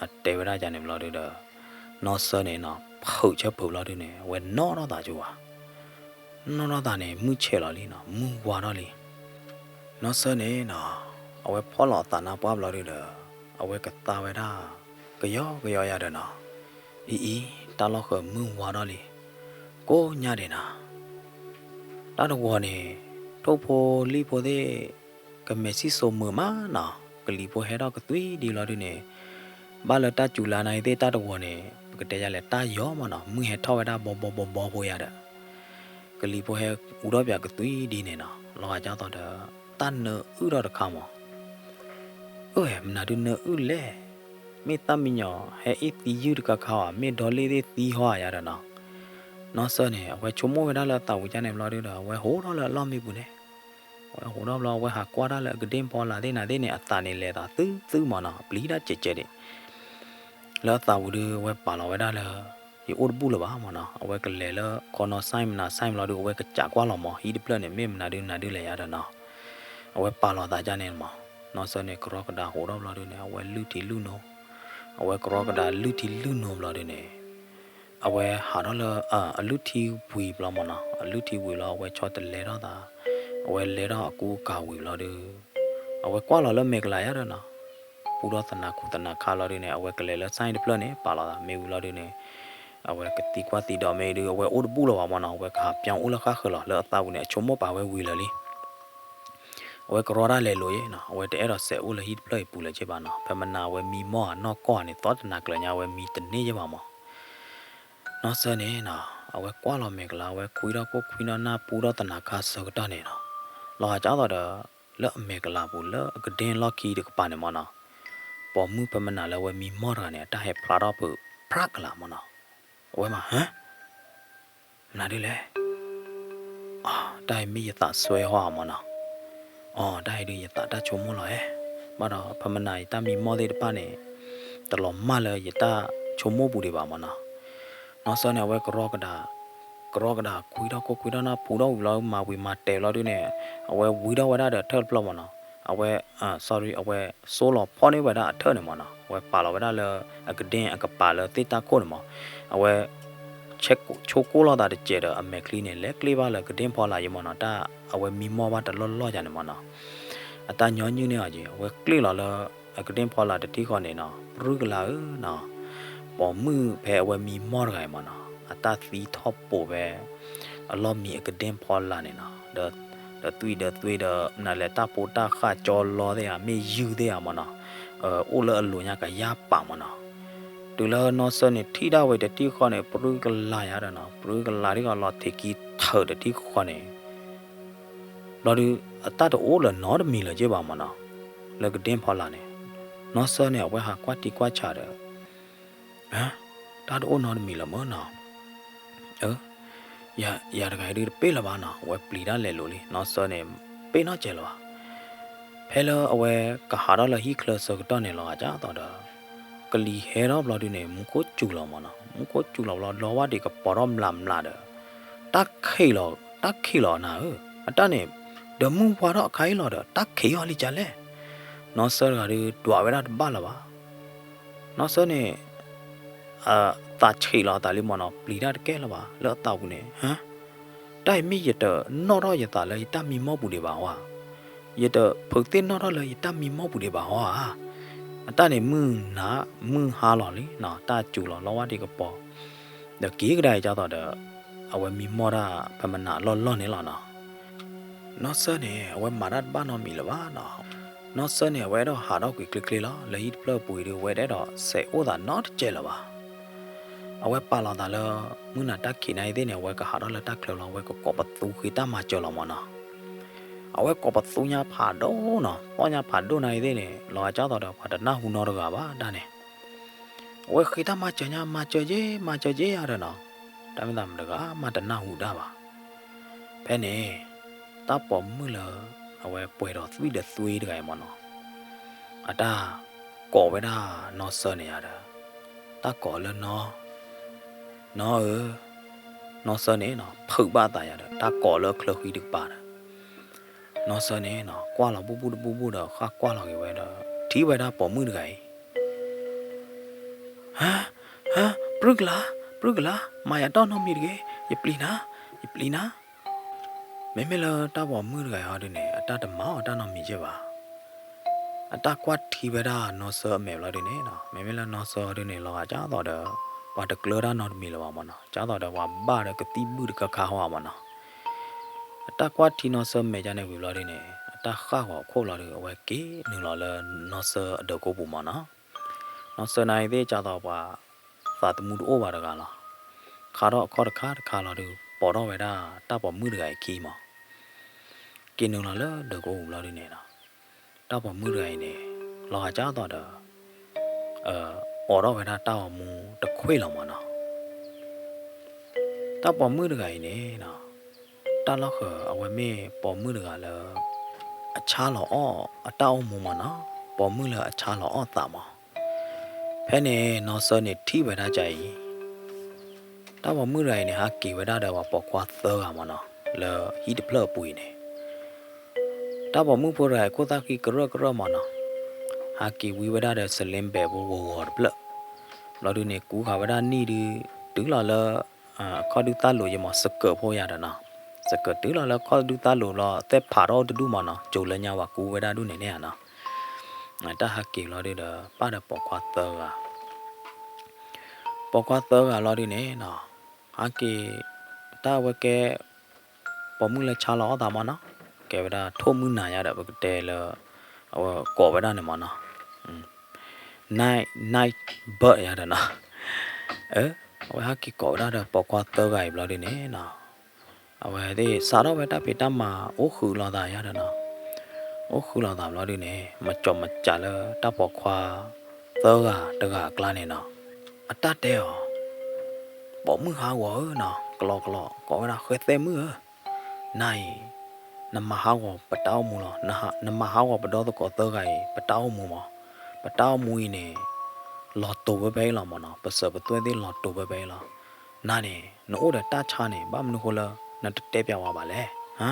အတဲဝဲဒၣ်ယၤန့ၣ်ဘျီဒုဒီး နီၢ်စၢၢ်န့ၣ်နီၤ ဖုးဆၢဖုးဘျီဒုန့ၣ် အဝဲနီၣ်ထီၣ်သးကၠိဝဲ နီၣ်ထီၣ်သးန့ၣ် မုၢ်ဆဲးလီၤလံနီၤ မုၢ်ဝါထီၣ်လံ, နီၢ်စၢၢ်န့ၣ်နီၤ အဝဲဖီၣ်လီၤအသးနါပှၢ်ဘျီဒုဒီး အဝဲကသါဝဲဒၣ် ကယီကယီယၤဒီးနီၤ, အံၤအံၤ တၢ်လီၢ်ဃၢၤမုၢ်ဝါထီၣ်လံ, ကိးညါဒံးနီၤ တၢ်တဂီၤန့ၣ် ထိၣ်ဖိလံၣ်ဖိသ့ၣ် ကမဲာ်ဆံၣ်စိၤမုာ်မးနီၤ, ကလံၤဖိဟဲထီၣ်ကသွံဒံလီၤဒုန့ၣ်, ဘၣ်လၢတၢ်စူၤလါနာ်သ့ၣ်တၢ်တဂီၤန့ၣ် ပကတဲယၤလဲၣ်တၢ်ယီၤမးနီၤ, မုၢ်ဟဲထီၣ်ဝဲဒၣ်ဘီဘီဘီဘီဖိယၤဒီး ကလံၤဖိဟဲအူထီၣ်ပၠးကသွံဒံန့ၣ်နီၤ, လီၤဂာ်ကၢ်သိးဒီး တၢ်နၢအုၣ်ထီၣ်တခါမး, အၢ မနုၤဒုနၢအုၣ်လဲၣ်, မ့ၢ်သၣ်မံညီၤဟဲအ့ၣ်သံယုၢ်တခါခါဧါ, မ့ၢ်ဒီလ့ၣ်သ့ၣ်သံဟီဧါယၤဒီးနီၤ, နီၢ်စၢၢ်န့ၣ် အဝဲဆိကမိၣ်ဝဲဒၣ်လၢအသးဝံၤကန့ၣ်ဘျီဒုဒီး အဝဲဟိးထီၣ်လၢအလီၢ်မံပူၤန့ၣ်, အဝဲဟိးထီၣ်ဘျီ အဝဲဟးကွၢ်တၢ်လၢအကဒ့ၣ်ဖီလာ်သ့ၣ်နၤသ့ၣ်န့ၣ် အသးန့ၣ်လဲၤသးသုသုမးနီၤ, အပျံၤတၢ်ကဲးကဲးဒံး လၢအသးဝံၤဒု အဝဲပာ်လီၤဝဲဒၣ်လၢ ယအိၣ်တဘူၣ်လၢၤဘၣ်မးနီၤ, အဝဲကလဲၤလၢခီနီၢ် ဆိုင် မနၤ ဆိုင် ဘျီဒု အဝဲကစးကွၢ်လီၤမး ဟံၣ်တဖျၢၣ်န့ၣ် မ့ၢ်မနုၤဒုနၤဒုလဲၣ်ယၤဒီးနီၤ, အဝဲပာ်လီၤသးကန့ၣ်မး နီၢ်စၢန့ၣ် ကရီကဒါဟိးထီၣ်ဘျီဒုန့ၣ် အဝဲလုၢ်ထံလုၢ်နိ, အဝဲကရီကဒါလုၢ်ထံလုၢ်နိဘျီဒုန့ၣ် အဝဲဟးထီၣ်လၢ အလုၢ်ထံဝံၤဘျီမၢ်နီၤ, အလုၢ်ထံဝံၤလီၤ အဝဲဆီတလဲထီၣ်သး, အဝဲလဲထီၣ်အကူအကၤဝံၤဘျီဒု အဝဲကွၢ်လီၤလၢမဲာ်ကလၤယါဒီးနီၤ, ပူထီၣ်သနၤခူသနၤခါလီၤဒုန့ၣ် အဝဲကလဲၤလၢ sign တဖျၢၣ်န့ၣ် ပာ်လီၤသးမ့ၢ်ဝံၤလီၤဒုန့ၣ် အဝဲကသံကွၢ်သံဒိးမ့ၢ်ဒု အဝဲအိၣ်တဘူၣ်လၢၤဘၣ်မၢ်နီၤ, အဝဲကဟးပၠီအိၣ်လၢဃၣ်ဃၢၤလီၤ လၢအသးပူၤန့ၣ် အဆိကမိၣ်ပာ်ဝဲဝံၤလၢာ်လံ အဝဲကရီတၢ်လဲၤလိာ်ယဲနီၤ, အဝဲတအဲၣ်ဒိးစဲးအိၣ်လၢဟံၣ်တဖျၢၣ်အံၤပူၤလၢၤက့ဘၣ်နီၤ, ဖဲမနၤအဝဲမံမီၢ်ဧါနီၢ်ကီၢ်ဧါန့ၣ် သီတနၤကျၢၤညါ အဝဲမံတန့ၢ်ယဲဘၣ်မၢ်. နီၢ်စၢန့ၣ်နီၤ အဝဲကွၢ်လီၤမဲာ်ကလၤ အဝဲခွံထီၣ်ခိၣ်ခွံထီၣ်နၢ်ပူထီၣ်သနၤခါဆၢကတီၢ်န့ၣ်နီၤ, လီၤဂာ်ကၢ်သိးဒီး လၢအမဲာ်ကလၤပူၤလၢအကဒ့ၣ်လီၢ်ခံတကပၤန့ၣ်မၢ်နီၤ, ပိာ်မုၣ်ဖဲမနၤလၢအဝဲမံမီၢ်တဂၤန့ၣ် အတၢ်ဟဲဖျါထီၣ်ဖုးဖြးကလၤမၢ်နီၤ, အဝဲမၤ ဟၢ မနုၤဒ်လဲၣ်, အ တၢ်အံၤမ့ၢ်ယသးစွဲဟီဧါမၢ်နီၤ, အ တၢ်အံၤဒုးယသးတၢ်ဆိကမိၣ်လီၤဧါ, ဘၣ်ဒီးဖဲမနၤယတၢ်မံမီၢ်သ့ၣ်တဖၣ်န့ၣ် တလီၤမၢ်လၢယတၢ်ဆိကမိၣ်ပူၤဒံးဘၣ်မၢ်နီၤ. နီၢ်စၢန့ၣ် အဝဲကရီကဒါ ကရီကဒါခွံထီၣ်ခိၣ်ခွံထီၣ်နၢ်ပူထီၣ်ဝံၤလီၤ မၤဝံၤမၤတဲာ်လီၤဒုန့ၣ် အဝဲဝံထီၣ်ဝဲဒၣ်ဒီးအထၢၣ်တဖျၢၣ်မၢ်နီၤ, အဝဲ sorry အဝဲစိလီၤဖီၣ်န့ၢ်ဝဲဒၣ်အထၢၣ်န့ၣ်မၢ်နီၤ, အဝဲပာ်လီၤဝဲဒၣ်လၢအကဒ့ၣ်အကပၤလၢသ့ၣ်တၢ်ခိၣ်န့ၣ်မၢ်, အဝဲ ဆိကိၢ်လိာ်သးတစဲးဒီးအမဲာ်ချံန့ၣ် လဲၤကျ့ဘၣ်လၢကဒ့ၣ်ဖီလာ်ယဲမၢ်နီၤ, တၢ်အဝဲမံမီၢ်ဘၣ်တလီၢ်လီၢ်ယါန့ၣ်မၢ်နီၤ, အတၢ်ညီနုၢ်န့ၢ်အီၤက့ၤ အဝဲကျ့လီၤလၢ အကဒ့ၣ်ဖီလာ်တထံၣ်ဃီန့ၣ်နီၤ, ပြူကလၤဧၢနီၤ, ပိာ်မုၣ်ဖဲအဝဲမံမီၢ်တဂၤအံၤမၢ်နီၤ အတၢ်သံထီၣ်ပိာ်ဝဲ အလီၢ်မံအကဒ့ၣ်ဖီလာ်န့ၣ်နီၤ, ဒီးသွံၣ်ဒီးသွံၣ်ဒီး မနုၤလဲၣ် တၢ်ဖိတၢ်ဃၣ်ကၠီလီသ့ၣ်ဧါ မ့ၢ်ယုၢ်သ့ၣ်ဧါမၢ်နီၤ, အိၣ်လၢအလိၤညါကယၢ်ပာ်မၢ်နီၤ, တုၤလၢနီၢ်စၢန့ၣ် ထံၣ်ဒၣ်ဝဲတထံၣ်ဃီန့ၣ် ပြူကလၤယါဒီးနီၤ, ပြူကလၤထံၣ်ဃီလီၤထံးခံထၢၣ်တထံၣ်ဃီန့ၣ် ဘျီဒုး အတၢ်တအိၣ်လၢၤနီတမံၤလၢၤက့ဘၣ်မၢ်နီၤ, လၢကဒ့ၣ်ဖီလာ်န့ၣ်, နီၢ်စၢန့ၣ် အဝဲဟးကွၢ်ထံကွၢ်ဆးဒီး တၢ်တအိၣ်နီတမံၤလၢၤမၢ်နီၤ, ယၤတဂၤအံၤဒုးတပ့ၢ်လၢၤဘၣ်နီၤ, အဝဲပျံၤတၢ်လဲၤလိာ်လံ, နီၢ်စၢန့ၣ် ပ့ၢ်နီတစဲးလၢၤဘၣ်. ဖဲလၢအဝဲကဟးထီၣ်လၢဟံၣ်ချၢဆၢကတီၢ်န့ၣ် လီၤဂာ်ကၢ်သိးဒီး ကလံၤဟဲထီၣ်ဘျီဒုန့ၣ် မူခိၣ်စူၤလီၤမၢ်နီၤ, မူခိၣ်စူၤလီၤဘျီ လီဝါဒံးကပီၤထီၣ်မျးမျးဒီး တၢ်ခံးလီၤ, တၢ်ခံးလီၤနၤဧၢ, အတၢ်န့ၣ် ဒီးမုၢ်ဝါထီၣ်အခါအံၤလီၤဒီး တၢ်ခံးအီၤလံကလဲၣ်. နီၢ်စၢတဂၤဒုး ဒွးဝဲဒၣ်တဘၣ်လၢၤဘၣ်. နီၢ်စၢန့ၣ် သးဆံးလီၤအသးလံမၢ်နီၤ, ပျံၤတၢ်တကဲလၢၤဘၣ် လၢအသးပူၤန့ၣ်, တၢ်အံၤမ့ၢ်ယတနီၣ်ထီၣ်ယသးလၢယတၢ်မံမီၢ်ပူၤဒံးဘၣ်ဧါ, ယတဖုးသ့ၣ်နီၣ်ထီၣ်လၢယတၢ်မံမီၢ်ပူၤဒံးဘၣ်ဧါ. အတၢ်န့ၣ်မုၢ်နၤ မုၢ်ဟါလီၤလံနီၤ, တၢ်စူၤလီၤလီဝါဒံးကပီၤ, ဒီးက့ၤကဒါအံၤကၢ်သိးဒီး အဝဲမံမီၢ်တၢ်ဖဲမနၤအလီၢ်လီၢ်န့ၣ်လီၤနီၤ. နီၢ်စၢန့ၣ် အဝဲမၤတၢ်တဘၣ်နီတမံၤလၢၤဘၣ်နီၤ. နီၢ်စၢန့ၣ် အဝဲအဲၣ်ဒိးဟးထီၣ်ကွံာ်ချ့ချ့လီၤ. လၢဟံၣ်တဖျၢၣ်အပူၤအံၤဒုး အဝဲတအဲၣ်ဒိးစဲးအိၣ်သးနီတစဲးလၢၤဘၣ်. အဝဲပာ်လီၤသးလၢ မုၢ်နၤတၢ်ခံးနၤအံၤသ့ၣ်န့ၣ် အဝဲကဟးထီၣ်လၢတၢ်ချၢလီၤ. အဝဲကကိးပသူဃ့တၢ်မၤစၢၤလီၤမၢ်နီၤ. အဝဲကိးပသူညါဖးဒိၣ်နီၤ, သီၣ်ညါဖးဒိၣ်နၤအံၤသ့ၣ်န့ၣ် လီၤဂာ်ကၢ်သိးဒီး ပှၤတနၢ်ဟူနီတဂၤဘၣ်တၢ်န့ၣ်. အဝဲဃ့တၢ်မၤစၢၤညါ မၤစၢၤက့ၤ မၤစၢၤက့ၤယၤဒီးနီၤ, တၢ်မ့ၢ်သးမတဂၤမးတနၢ်ဟူတၢ်ဘၣ်. ဖဲန့ၣ် တၢ်ပိာ်မုၣ်လၢ အဝဲပှဲၤဒီးသွံၣ်ဒီးသွ့တဂၤအံၤမၢ်နီၤ, အတၢ်ကိးဝဲဒၣ်နီၢ်စၢန့ၣ်ယၤဒီး တၢ်ကိးလၢနီၢ်, နီၢ်ဧၢ, နီၢ်စၢန့ၣ်နီၤ ဖုးဘၣ်အသးယၤဒီး တၢ်ကိးလၢအချၢဃံတကပၤဒီး နီၢ်စၢန့ၣ်နီၤ ကွၢ်လီၤဘူၣ်ဘူၣ်တဘူၣ်ဘူၣ်ဒီး ဃၣ်ကွၢ်လီၤက့ၤဝဲဒီး ထံၣ်ဝဲဒၣ်ပိာ်မုၣ်တဂၤအံၤ ဟါ, ဟါ, ပြူၢ်ကလၤ, ပြူၢ်ကလၤ, မၤယၤတၢ်နီတမံၤတဂ့ၤ, ယပျံၤနၤ, ယပျံၤနၤ. မ့မ့ၢ်လၢတၢ်ပိာ်မုၣ်တဂၤအံၤဟီဒုန့ၣ် အတၢ်တမၤအီၤတၢ်နီတမံၤက့ဘၣ်. အတၢ်ကွၢ်ထံဝဲဒၣ်နီၢ်စၢအမဲာ်ဘျီဒုန့ၣ်နီၤ, မ့မ့ၢ်လၢနီၢ်စၢဒုန့ၣ် လီၤဂာ်ကၢ်သိးဒီး ပှၤတကျၢတၢ်နီတမံၤလၢၤဘၣ်မၢ်နီၤ, ကၢ်သိးဒီးပှၤဘၣ်ဒီးကသံၣ်ဘုၣ်တခါခါဟီမၢ်နီၤ. အတၢ်ကွၢ်ထံနီၢ်စၢမဲာ်ဒ်န့ၣ်ဝံၤဘျီဒုန့ၣ် အတၢ်ဃၣ်ဂီၤအခိၣ်လီၤဒု အဝဲက့ၤနုာ်လီၤလၢနီၢ်စၢအဒၢးကိးပူၤမၢ်နီၤ. နီၢ်စၢနၤအံၤသ့ၣ်ကၢ်သိးပှၤ သးသမူတအိၣ်ဘၣ်တဂၤလီၤ. ခါထီၣ်အခီၣ်တခါတခါလီၤဒု ပိာ်ထီၣ်ဝဲဒၣ်တၢ်ပိာ်မုၣ်တဂၤအံၤခံမၢ်. က့ၤနုာ်လီၤလၢဒၢးကိးပူၤဘျီဒုန့ၣ်နီၤ, တၢ်ပိာ်မုၣ်တဂၤအံၤန့ၣ် လီၤဂာ်ကၢ်သိးဒီး အိးထီၣ်ဝဲဒၣ်တၢ်ဂီၤမူတခွ့လီၤမၢ်နီၤ. တၢ်ပိာ်မုၣ်တဂၤအံၤန့ၣ်နီၤ, တၢ်လီၢ်ဃၢၤအဝဲမ့ၢ်ပိာ်မုၣ်တဂၤလၢ အဆါလီၤအီၣ်အတၢ်အိၣ်မူမၢ်နီၤ, ပိာ်မုၣ်လၢအဆါလီၤအီၣ်သးမၢ်. ဖဲန့ၣ် နီၢ်စၢန့ၣ်ထံၣ်ဝဲဒၣ်ဒ်အံၤ, တၢ်ပိာ်မုၣ်တဂၤအံၤန့ၣ် ဟးက့ၤဝဲဒၣ်ဒီးပှၤပိာ်ခွါသၢဂၤမၢ်နီၤ, လၢဟံၣ်တဖျၢၣ်အပူၤအံၤန့ၣ် တၢ်ပိာ်မုၣ်ဖိတဂၤအံၤ ခိၣ်သၣ်ဃံကရၢၢ်ကရၢၢ်မးနီၤ, ဟးက့ၤဝံဝဲဒၣ်ဒီး sling bag ဖိဂီၤဂီၤတဖျၢၣ်, ဘျီဒုန့ၣ် ကူးဃာ်ဝဲဒၣ်နံၣ်ဒု တုၤလီၤလၢ အခီၣ်ဒုၣ်သၣ်လိၤယဲမး စကၢးဖိယၤဒီးနီၤ, စကၢးတုၤလီၤလၢအခီၣ်ဒုၣ်သၣ်လိၤလီၤ သဲးဖးထီၣ်အိၣ်တဒူၣ်မးနီၤ, ကၠိၤလၢညါဝဲကူးဝဲဒၣ်ဒူၣ်န့ၣ်န့ၣ်နီၤ, တၢ်ဟးက့ၤလီၤဒုဒီး ပၣ်ဒီးပိာ်ခွါသၢဂၤ ပိာ်ခွါသၢဂၤလီၤဒုန့ၣ်နီၤ, ဟးက့ၤ တၢ်ဝဲကဲ ပိာ်မုၣ်လၢဆါလီၤအီၣ်သးမးနီၤ, ကဲဝဲဒၣ်ထိၣ်မုၢ်နၤယါဒီး ပကတဲလၢ အဝဲကိးဝဲဒၣ်န့ၣ်မးနီၤ, night night bird ယါဒီးနီၤ, အဝဲဟးက့ၤကိးဝဲဒၣ်ဒီးပိာ်ခွါသၢဂၤအံၤဘျီဒုန့ၣ်နီၤ, အဝဲသ့ၣ်စးထီၣ်ဝဲတၢ်ဖံးတၢ်မၤအိၣ်ဃုာ်လိာ်သးယါဒီးနီၤ, အိၣ်ဃုာ်လိာ်သးဘျီဒုန့ၣ် မၤကၠီၤမၤစးလၢတၢ်ပိာ်ခွါ သၢဂၤတဂၤအကျါန့ၣ်နီၤ, အတၢ်တဲအီၤ ပိာ်မုၣ်ဟးဂီၤဧၢနီၤ, ကလီကလီ ကိးဝဲဒၣ်ဃဲသဲမုၣ်ဧၢ, နၤအံၤ နမၤဟးဂီၤပတၢ်အိၣ်မူလီၤ, နဟး- နမၤဟးဂီၤပဒီသကိးသၢဂၤအံၤ ပတၢ်အိၣ်မူမး, ပတၢ်အိၣ်မူအံၤန့ၣ် လီၤတိၤဖဲဖဲအံၤလီၤမးနီၤ, ပစၢၤပသွဲၣ်သ့ၣ်လီၤတိၤဖဲဖဲအံၤလီၤ, နၤန့ၣ် နအိၣ်ဒီးတၢ်ဆါန့ၣ် ဘၣ်မနုၤဃိလၢ နတတဲပျးဝဲဘၣ်လဲၣ်, ဟါ,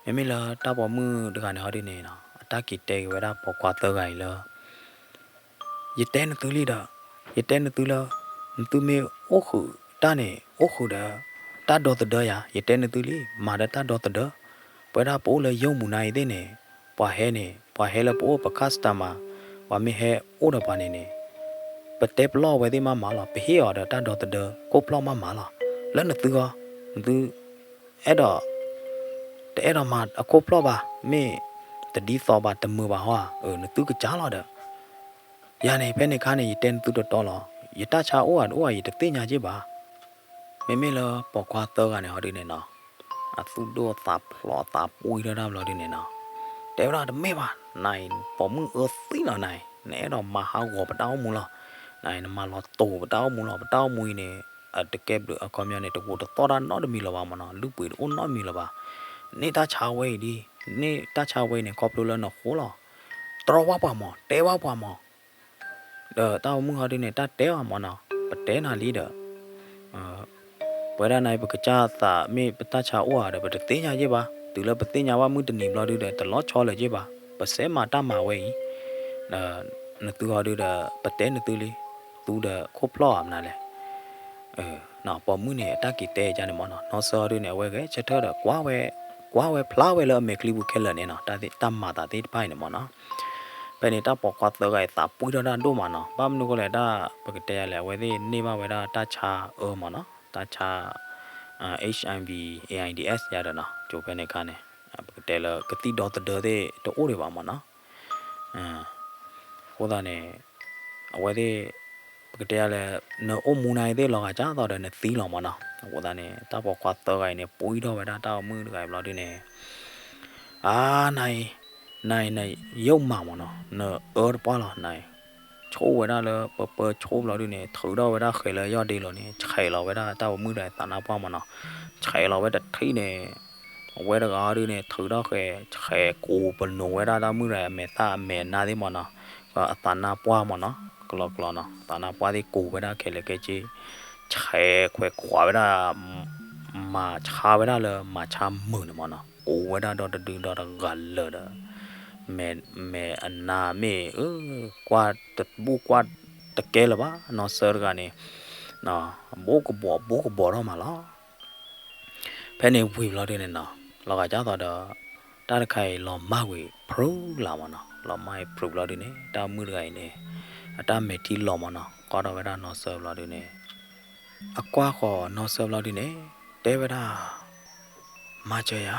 မ့မ့ၢ်လၢတၢ်ပိာ်မုၣ်တဂၤန့ၣ်ဟီဒုန့ၣ်နီၤ အတၢ်က့ၤတဲက့ၤဝဲဒၣ်ပိာ်ခွါသၢဂၤအံၤလၢ ယတဲနသုလံဒီး, ယတဲနသုလၢ နသုမ့ၢ်အိၣ်ဃုာ်တၢ်န့ၣ် အိၣ်ဃုာ်ဒီး တၢ်ဒီသဒၢယၤ, ယတဲနသုလံ မၤဒီးတၢ်ဒီသဒၢ, ပဝဲဒၣ်ပအိၣ်လၢယိၤမူၤနၤအံၤသ့ၣ်န့ၣ်, ပှၤဟဲန့ၣ် ပှၤဟဲလၢပအိၣ်ပ customer, ပှၤမ့ၢ်ဟဲအိၣ်ဒီးပှၤန့ၣ်န့ၣ်, ပတဲပလီၢ်အဝဲသ့ၣ်မးမးလီၤ, ပဟ့ၣ်အီၤဒီးတၢ်ဒီသဒၢ ခိၣ်ဖျီၣ်မးမးလီၤ, လၢနသုဂီၢ်, နသု အဲၣ်ဒိး တအဲၣ်ဒိးမၤအခိၣ်ဖျီၣ်ဘၣ်, မ့ၢ်တဒ်သိးဘၣ် တမုာ်ဘၣ်ဟီဧါ, နသုကစၢ်လီၤဒီး, ယၤန့ၣ် ဖဲန့ၣ်ခါန့ၣ် ယတဲနသုတတီလီၤ, ယတၢ်ဆါအိၣ်ဧါတအိၣ်ဧါ ယတသ့ၣ်ညါက့ဘၣ်. မ့မ့ၢ်လၢပိာ်ခွါသၢဂၤန့ၣ်ဟီဒုန့ၣ်နီၤ, အသူၣ်ဒိၣ်သးဖျိးသးပှံၢ်ထီၣ်တၢ်ဘျီဒုန့ၣ်နီၤ, တဲဝဲဒၣ်တမ့ၢ်ဘၣ်, နၤအံၤ ပိာ်မုၣ်အၢသံလီၤနၤအံၤ, နအဲၣ်ဒိးမၤဟးဂီၤပတၢ်အိၣ်မူလီၤ, နၤအံၤ နမၤလီၤတိၤပတၢ်အိၣ်မူလီၤ, ပတၢ်အိၣ်မူအံၤန့ၣ် အတကဲဘျုးအခီပညီန့ၣ် တဂိာ်တသီၣ်တၢ်နီတမံၤလၢၤဘၣ်မးနီၤ, လုၢ်ပှ့ၤတအိၣ်နီတမံၤလၢၤဘၣ်. န့ၢ်တၢ်ဆါဝဲအံၤဒ်, န့ၢ်တၢ်ဆါဝဲအံၤန့ၣ် ခီဖျိလၢနဃိလီၤ. တြီဘၣ်ပှၤမး, တဲဘၣ်ပှၤမး. ဒီးတၢ်အိၣ်မူဟီဒုန့ၣ် တၢ်တဲအီၤမးနီၤ, ပတဲနၤလံဒီး ပဝဲဒၣ်နၤအံၤ ပကစၢ်သးမ့ၢ်ပတၢ်ဆါအိၣ်ဧါဒီး ပတသ့ၣ်ညါယ့ၢ်ဘၣ်. တုၤလၢပသ့ၣ်ညါဘၣ်မုၢ်တနံၤဘျီဒုဒီး တလီၤဆီလၢၤယ့ၢ်ဘၣ်. ပစဲးမၤတၢ်မၤဝဲအံၤ, နသုဟီဒုဒီး ပတဲနသုလံ, သုဒီးခိၣ်ဖျီၣ်ဧါမနုၤလဲၣ်. ပိာ်မုၣ်န့ၣ် အတၢ်က့ၤတဲကါန့ၣ်မးနီၤ, နီၢ်စၢ်ဟီဒုန့ၣ် အဝဲဂဲၤဆၢထၢၣ်ဒီး ကွၢ်ဝဲ, ကွၢ်ဝဲဖျါဝဲလၢအမဲာ်ချံပူၤခဲလၢာ်န့ၣ်နီၤ, တၢ်သ့ၣ်တၢ်မၤသးသ့ၣ်တဖၣ်အံၤန့ၣ်မးနီၤ. ဖဲန့ၣ် တၢ်ပိာ်ခွါသၢဂၤအံၤသးပှံၢ်ထီၣ်တၢ်ဒိၣ်မးနီၤ, ဘၣ်မနုၤဃိလဲၣ် တၢ်ပကတဲယၤလဲၣ်, အဝဲသ့ၣ်န့ၢ်ဘၣ်ဝဲဒၣ်တၢ်ဆါအၢမးနီၤ, တၢ်ဆါ HIV AIDS ယၤဒီးနီၤ, ကၠိဖဲန့ၣ်အခါန့ၣ် ပကတဲလၢကသံၣ်ဒီသဒၢသ့ၣ်တအိၣ်ဒံးဘၣ်မးနီၤ. အဃိသတးန့ၣ် အဝဲသ့ၣ် ပကတဲယၤလဲၣ်, နအိၣ်မူနၤအံၤသ့ၣ်လီၤဂာ်ကၢ်သီဒီးနသံလီၤမးနီၤ. အဃိသတးန့ၣ် တၢ်ပိာ်ခွါသၢဂၤအံၤန့ၣ် ပှံၢ်ထီၣ်ဝဲဒၣ်တၢ်အိၣ်မူတဂၤအံၤဘျီဒုန့ၣ် အါ နၤအံၤ, နၤအံၤ နယုၢ်မးမးနီၤ, နအၢတပှၢ်လီၤနၤအံၤ, ဆိဝဲဒၣ်လၢပၢပၢဆိဘျီဒုန့ၣ် ထုးထီၣ်ဝဲဒၣ်ဃဲၤလၢယီၢ်ဒ့လိၤန့ၣ် ဆဲးလီၤဝဲဒၣ်တၢ်အိၣ်မူတဂၤအံၤသးနါပှၢ်မးနီၤ, ဆဲးလီၤဝဲတထံၣ်န့ၣ် အဝဲတဂၤဒုန့ၣ် ထုးထီၣ်ဃဲၤ ဆဲးကိးပနီၣ်ဝဲဒၣ်တၢ်မုၣ်တဂၤအံၤအမဲာ်သၣ်အမဲာ်နါသ့ၣ်မးနီၤ, အသးနါပှၢ်မးနီၤ, ကလီကလီနီၤ, သးနါပှၢ်သ့ၣ်ကိးဝဲဒၣ်ခဲလၢာ်ခဲဆ့ ဆဲးခွဲးခွးဝဲဒၣ် မၤဆါဝဲဒၣ်လၢမၤဆါမုာ်န့ၣ်မးနီၤ, ကိးဝဲဒၣ်ဒီတဒုဒီတဂၤလၢာ်ဒီး မဲာ်အနါမ့ၢ် အၢ ကွၢ်တဘူၣ်ကွၢ်တကဲလၢၤဘၣ်, နီၢ်စၢ်တဂၤန့ၣ် အဘိကဘီးဘိကဘီးထီၣ်မးလီၤ. ဖဲန့ၣ်ဝံၤဘျီဒုန့ၣ်နီၤ, လီၤဂာ်ကၢ်သီဒီး တၢ်တခါအံၤလီၤမၢ်ကွံာ်ဖျုးလၢ်မးနီၤ, လီၤမၢ်အံၤဖျုးဘျီဒုန့ၣ် တၢ်မုၣ်တဂၤအံၤန့ၣ် အတၢ်မဲာ်ထံလီၤမးနီၤ, ကွၢ်ထီၣ်ဝဲဒၣ်နီၢ်စၢ်ဘျီဒုန့ၣ် အကွၢ်ဃီၤနီၢ်စၢ်ဘျီဒုန့ၣ် တဲဝဲဒၣ် မၤစၢၤယၤ,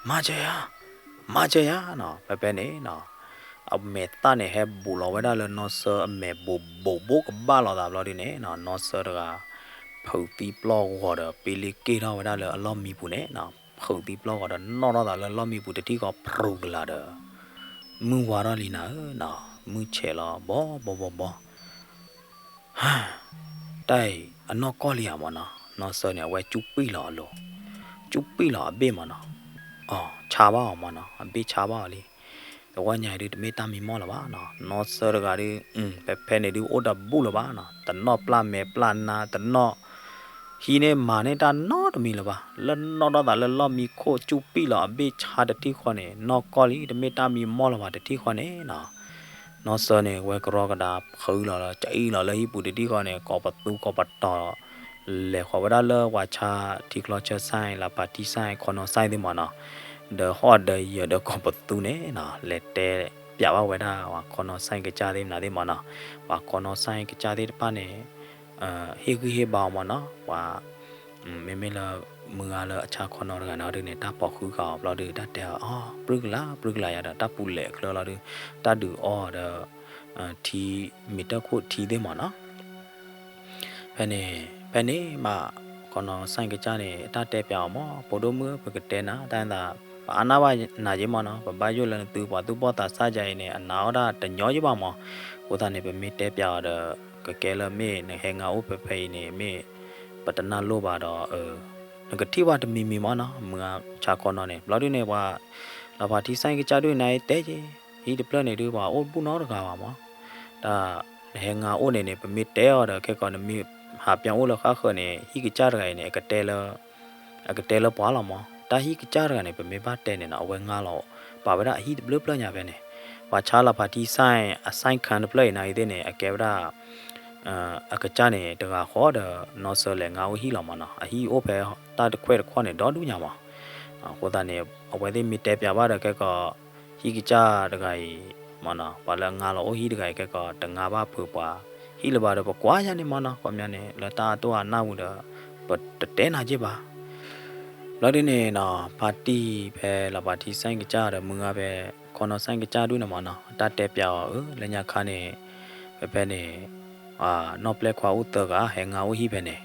မၤစၢၤယၤ, မၤစၢၤယၤနီၤ, ဖဲဖဲန့ၣ်နီၤ အမဲာ်သၣ်န့ၣ် ဟဲဘူးလီၤဝဲဒၣ်လၢနီၢ်စၢ်အမဲာ်ဘူးဘူးဘူးကဘၣ်လိာ်သးဘျီဒုန့ၣ်နီၤ, နီၢ်စၢ်တဂၤ ဖုးသံပျီၢ်ဂီၤဒီး ပ့လ့က့ၢ်ထီၣ်ဝဲဒၣ်လၢအလီၢ်မံပူၤန့ၣ်နီၤ, ဖုးသံပျီၢ်ဂီၤဒီး နီၣ်ထီၣ်သးလၢလီၢ်မံပူၤတထံၣ်ဃီ ဖျုးကလာ်ဒီး မုၢ်ဝါထီၣ်လံနၤဧၢနီၤ, မုၢ်ဆဲးလီၤဘီဘီဘီဘီ တၢ်အံၤ အနီၢ်ကီၢ်လံဧါမးနီၤ, နီၢ်စၢ်န့ၣ် အဝဲကၠူပံၣ်လီၤအလိၤ, ကၠူပံၣ်လီၤအဘ့ၣ်မးနီၤ, အီၤ ဆါဘၣ်အီၤမးနီၤ, အဘ့ၣ်ဆါဘၣ်အီၤလံ. တဝီညါအံၤဒုး တမ့ၢ်တၢ်မံမီၢ်လၢၤဘၣ်နီၤ, နီၢ်စၢ်တဂၤဒုး ဖဲဖဲန့ၣ်ဒုး အိၣ်တဘူၣ်လၢၤဘၣ်နီၤ, တနီၣ်ပျၢ်မဲာ်ပျၢ်နါ တနီၣ် ဟံးန့ၢ်မၤန့ၢ်တၢ်နီတမံၤလၢၤဘၣ်, လၢနီၣ်ထီၣ်သးလၢလီၢ်မံခိၣ် ကၠူၣ်ပံၣ်လီၤအဘ့ၣ်ဆါတထံၣ်ဃီန့ၣ် နီၢ်ကီၢ်လံ တမ့ၢ်တၢ်မံမီၢ်လၢၤဘၣ်တထံၣ်ဃီန့ၣ်နီၤ. နီၢ်စၢၤန့ၣ် ဝဲကရီကဒါဖုလီၤလၢ ကအံၣ်လီၤလၢဟံၣ်ပူၤတထံၣ်ဃီန့ၣ် ကိးပသူကိးပတီၤ လဲၤဃီၤဝဲဒၣ်လၢပှၤဆါထံချီဆၢစဲၣ် လၢပၢ်ထံစဲၣ် ခီနီၢ်စဲၣ်သ့ၣ်မးနီၤ, ဒီးဟီၣ်ဒီးယၢၤဒီးကိးပသူန့ၣ်နီၤ လဲၤတဲပၠးဘၣ်ဝဲဒၣ် ပှၤခီနီၢ်စဲၣ်ကစၢ်သ့ၣ်မနုၤသ့ၣ်မးနီၤ, ပှၤခီနီၢ်စဲၣ်ကစၢ်သ့ၣ်တဖၣ်န့ၣ် ဟ့ၣ်ဂံၢ်ဟ့ၣ်ဘါအီၤမးနီၤ, ပှၤ မ့မ့ၢ်လၢ မုၢ်ဂၤလၢအဆါခီနီၢ်တဂၤန့ၣ်ဒုန့ၣ် တၢ်ပိာ်ဃုာ်ဃာ်အီၤဘျီဒု တၢ်တဲအီၤ အီ ပြုၢ်ကလာ် ပြုၢ်ကလာ်ယၤဒီး တၢ်ပူၤလဲၤအချၢလီၤဒု တၢ်ဒုးအီၣ်ဒီး ထံ မ့ၢ်တၢ်ခိၣ်ထံသ့ၣ်မးနီၤ. ဖဲန့ၣ် ဖဲန့ၣ်မး ခီနီၢ်စဲၣ်ကစၢ်န့ၣ် တၢ်တဲပၠးအီၤမး ဖိဒိၣ်မုၣ်ဧၢ ပကတဲနၤ တၢ်သး ပအါနၢ်ဘၣ်နၤက့မးနီၤ, ပဘၣ်ယိၣ်လၢနသု ပှၤသူၣ်ဘီၣ်သးစၢ်ယၤအံၤန့ၣ် အနာ်အီၣ်ဒၣ်တညီယ့ၢ်ဘၣ်မး, အဃိသတးန့ၣ် ပမ့ၢ်တဲပၠးအီၤဒီး ကကဲလၢမ့ၢ်နဟဲငါအိၣ်ဖဲဖဲအံၤန့ၣ် မ့ၢ် ပတနၢ်လိၣ်ဘၣ်ဒီး နကထံၣ်ဘၣ်တမံၤမံၤမးနီၤ, မုၢ်ဂၤဆါခီနီၢ်န့ၣ် ဘျီဒုန့ၣ် ပှၤ လၢပၢ်ထံစဲၣ်ကစၢ်ဒုန့ၣ် တဲက့ၤ ဟံၣ်တဖျၢၣ်န့ၣ်ဒု ပှၤအိၣ်ဘူၣ်နီတဂၤဘၣ်မး, တၢ် နဟဲငါအိၣ်န့ၣ်န့ၣ် ပမ့ၢ်တဲအီၤဒီး ခဲကီးနမ့ၢ်ဟးပၠီအိၣ်လၢဃၣ်ဃၢၤန့ၣ် ဟံၣ်ကစၢ်တဂၤအံၤန့ၣ် အကတဲလၢ အကတဲလၢပှၤလီၤမး, တၢ်ဟံၣ်ကစၢ်တဂၤန့ၣ် ပမ့ၢ်ဘၣ်တဲန့ၣ်နီၤ အဝဲငါလီၤ ပာ်ဝဲဒၣ်အဟံၣ်တဘျုးဖျၢၣ်ညါဖဲန့ၣ်, ပှၤဆါလၢပၢ်ထံစဲၣ် အစဲၣ်ခၢၣ်တဖျၢၣ်အံၤန့ၣ်သ့ၣ်န့ၣ် အကဲဝဲဒၣ် အကစၢ်န့ၣ် တဂၤဃီဒီး နီၢ်စၢၤလဲၤငါအိၣ်ဟံၣ်လီၤမးနီၤ, အဟံၣ်အိၣ်ဖဲတၢ်တခွဲၣ်တခီန့ၣ် ဒီဒူၣ်ညါမး, အဃိသတးန့ၣ် အဝဲသ့ၣ်မ့ၢ်တဲပၠးဘၣ်ဒီး ခဲကီး ဟံၣ်ကစၢ်တဂၤအံၤမးနီၤ ပှၤလၢအငါလီၤအိၣ်ဟံၣ်တဂၤအံၤ ခဲကီး တငါဘၣ်ဖုးပှၤဟံၣ်လၢၤဘၣ်ဒီး ပကွၢ်ယၤန့ၣ်မးနီၤ, ခီပညီန့ၣ် လၢတၢ်အတိၢ်အနၢ်ပူၤဒီး ပတတဲနၤက့ၢ်ဘၣ် ဘျီဒုန့ၣ်နီၤ ဖါတံၢ်ဖဲလၢပၢ်ထံစဲၣ်ကစၢ်ဒီး မုၢ်ဂၤဖဲ ခီနီၢ်စဲၣ်ကစၢ်ဒုန့ၣ်မးနီၤ တၢ်တဲပၠးအီၤ အၢ လၢညါခါန့ၣ် ဖဲဖဲန့ၣ် နီၢ်ပျဲၢ်ခွါအိၣ်သၢဂၤ ဟဲငါအိၣ်ဟံၣ်ဖဲန့ၣ်,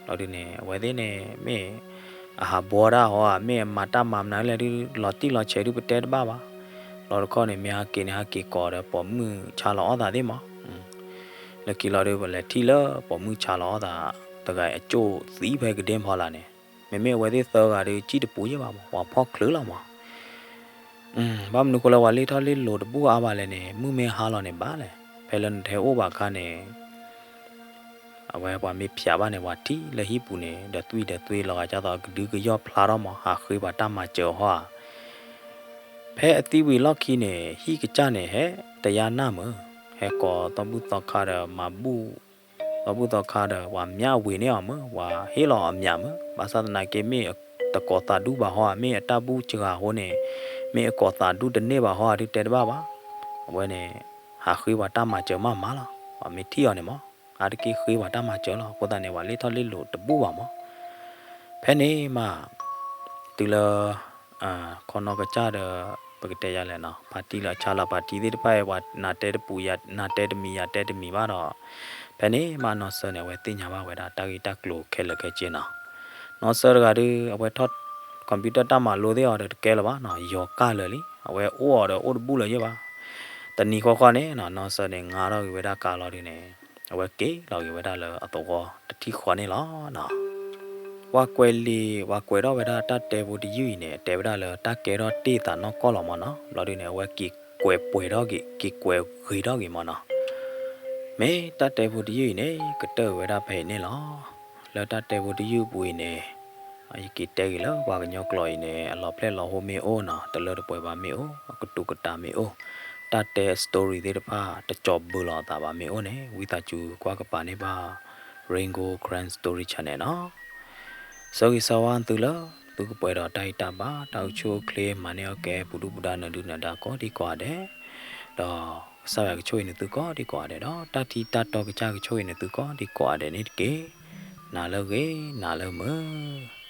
ဘျီဒုန့ၣ် အဝဲသ့ၣ်န့ၣ် မ့ၢ် အဟးဘှီတၢ်ဟီဧါ မ့ၢ်အမၤတၢ်မၤမနုၤလဲၣ်ဒု လီၤတံၢ်လီၤဆဲးဒု ပတဲတဘၣ်ဘၣ်, လီၤတခီန့ၣ် မ့ၢ်ဟဲက့ၤန့ၣ် ဟဲက့ၤကိးဒီး ပိာ်မုၣ်ဆါလီၤအီၣ်သးသ့ၣ်မး လၢခံလီၤဒု ပလဲၤထံၣ်လၢပိာ်မုၣ်ဆါလီၤအီၣ်သး တဂၤအံၤအကၠိၣ်သံဖဲကဒ့ဖီလာ်န့ၣ်, မ့မ့ၢ်အဝဲသ့ၣ်သၢဂၤဒု ကံၣ်တပူၤယ့ၢ်ဘၣ်မး ပှၤဖီၣ်ချုးလီၤမး, ဘၣ်မနုၤဃိလၢပှၤလ့ၣ်ထီၣ်လ့ၣ်လိၤတဘူၣ်အါဘၣ်လဲၣ်န့ၣ် မုၢ်မ့ၢ်ဟါလီၤန့ၣ်ဘၣ်လဲၣ်, ဖဲလၢနတဟဲအိၣ်ဘၣ်အခါန့ၣ် အဝဲပှၤမ့ၢ်ဖျးဘၣ်န့ၣ် ပှၤထံၣ်လၢဟံၣ်ပူၤန့ၣ် ဒီးသွံၣ်ဒီးသွံၣ်လီၤဂာ်ဒ်သိးအကဒုကယီၢ်ဖျါထီၣ်မး ဟးဃ့ပှၤတၢ်မၤစၢၤအီၤဟီဧါ ဖဲအသံဝံၤလီၢ်ခံန့ၣ် ဟံၣ်ကစၢ်န့ၣ် ဟဲတယါနၢ်မး, ဟဲကိးသီဘူၣ်သီခါဒီးမၤဘူၣ်, သီဘူၣ်သီခါဒီး ပှၤမၠးဝ့ၤန့ၢ်အီၤမး, ပှၤဟ့ၣ်လီၤအီၤမၠးမး, ဘၣ်ဆၣ်သနာ်က့ မ့ၢ်တကိးသးဒူဘၣ်ဟီဧါ, မ့ၢ်အတၢ်ဘူၣ်စှၤဟိန့ၣ်, မ့ၢ်အကိးသးဒူတန့ၢ်ဘၣ်ဟီဧါ ဒုတဲတဘၣ်ဘၣ်, အဝဲန့ၣ် ဟးဃ့ပှၤတၢ်မၤစၢၤမးမးလီၤ, ပှၤမ့ၢ်ထံၣ်အီၤန့ၣ်မး, အါတက့ၢ်ဃ့ပှၤတၢ်မၤစၢၤလီၤ, အဃိသတးန့ၣ် ပှၤလ့ၣ်ထီၣ်လ့ၣ်လိၤတဘူၣ်ဘၣ်မး ဖဲန့ၣ်မး တုၤလၢ ခီနီၢ်ကစၢ်ဒီး ပကတဲယၤလဲၣ်နီၤ ဖါတံၢ်လၢအဆါလီၤပၢ်ထံသ့ၣ်တဖၣ်အံၤ ပှၤနၤတဲတပူၤယၤ နၤတဲတမံၤယၤတဲတမံၤဘၣ်ဒီး ဖဲန့ၣ်မးနီၢ်စၢၤန့ၣ် အဝဲသ့ၣ်ညါဘၣ်ဝဲဒၣ်တၢ်ဂ့ၢ်တၢ်ကျိၤခဲလၢာ်ခဲဆ့နီၤ နီၢ်စၢၤတဂၤဒုး အဝဲထီၣ် computer တၢ်မၤလိသ့ၣ်အီၤဒီးတကဲလၢၤဘၣ်နီၤ ယီၤကၢ်လၢာ်လံ အဝဲအိၣ်အီၤဒီးအိၣ်တဘူၣ်လၢၤယဲၢ်ဘၣ် တနံၤဃီဃီန့ၣ်နီၢ်စၢၤန့ၣ် ငါထီၣ်က့ၤဝဲဒၣ်ကါလီၤဒုးန့ၣ် အဝဲက့ၤလီၤက့ၤဝဲဒၣ်လၢအသဝီတထံၣ်ဃီန့ၣ်လီၤနီၤ ပှၤကွဲးလံာ် ပှၤကွဲးထီၣ်ဝဲဒၣ်တၢ်တဲဖိတယုၢ်အံၤန့ၣ် တဲဝဲဒၣ်လၢတၢ်ကဲထီၣ်တ့ၢ်သးနီၢ်ကီၢ်လီၤမးနီၤ ဘျီဒုးန့ၣ် အဝဲက့ၤကွဲးပှဲၤထီၣ်က့ၤ က့ၤကွဲးဂ့ၤထီၣ်က့ၤမးနီၤ မ့ၢ်တၢ်တဲဖိတယုၢ်အံၤန့ၣ် ကတၢၢ်ဝဲဒၣ်ဖဲအံၤန့ၣ်လီၤ လၢတၢ်တဲဖိတယုၢ်အပူၤအံၤန့ၣ် ယက့ၤတဲဂ့ၤလၢပှၤကညီကျိာ်အံၤန့ၣ် အလီၤဖျဲၣ်လီၤဟိမ့ၢ်အိၣ်နီၤ တလၢတပှဲၤဘၣ်မ့ၢ်အိၣ် အကတူးကတာ်မ့ၢ်အိၣ် တၢ်တဲ story သ့ၣ်တဖၣ် တကၠီၤဘုးလီၤအသးဘၣ်မ့ၢ်အိၣ်န့ၣ် ဝံသးစူၤကွၢ်ကပၤန့ၢ်ဘၣ် Rain Gold Karen Story Channel နီၤ ဆၢဂ့ၤဆၢဝါသုလၢ သုကပှဲၤဒီးတၢ်ဂံၢ်တၢ်ဘါ တၢ်အိၣ်ဆူၣ်အိၣ်ချ့ မၤန့ၢ်အီၣ်ကဲ ပူၤဒုၣ်ပူၤဒါ နၢၤဒုၣ်နၢၤဒါ ကိးဒံကိးဂၤဒဲး, ဒီးကစၢ်ယွၤကဆိၣ်ဂ့ၤနသုကိးဒံကိးဂၤဒဲးဒီး တၢ်ထံတၢ်တီကစၢ်ကဆိၣ်ဂ့ၤနသုကိးဒံကိးဂၤဒဲးန့ၣ်တက့ၢ်. နၤလၢအဂ့ၤ နၤလၢမုာ်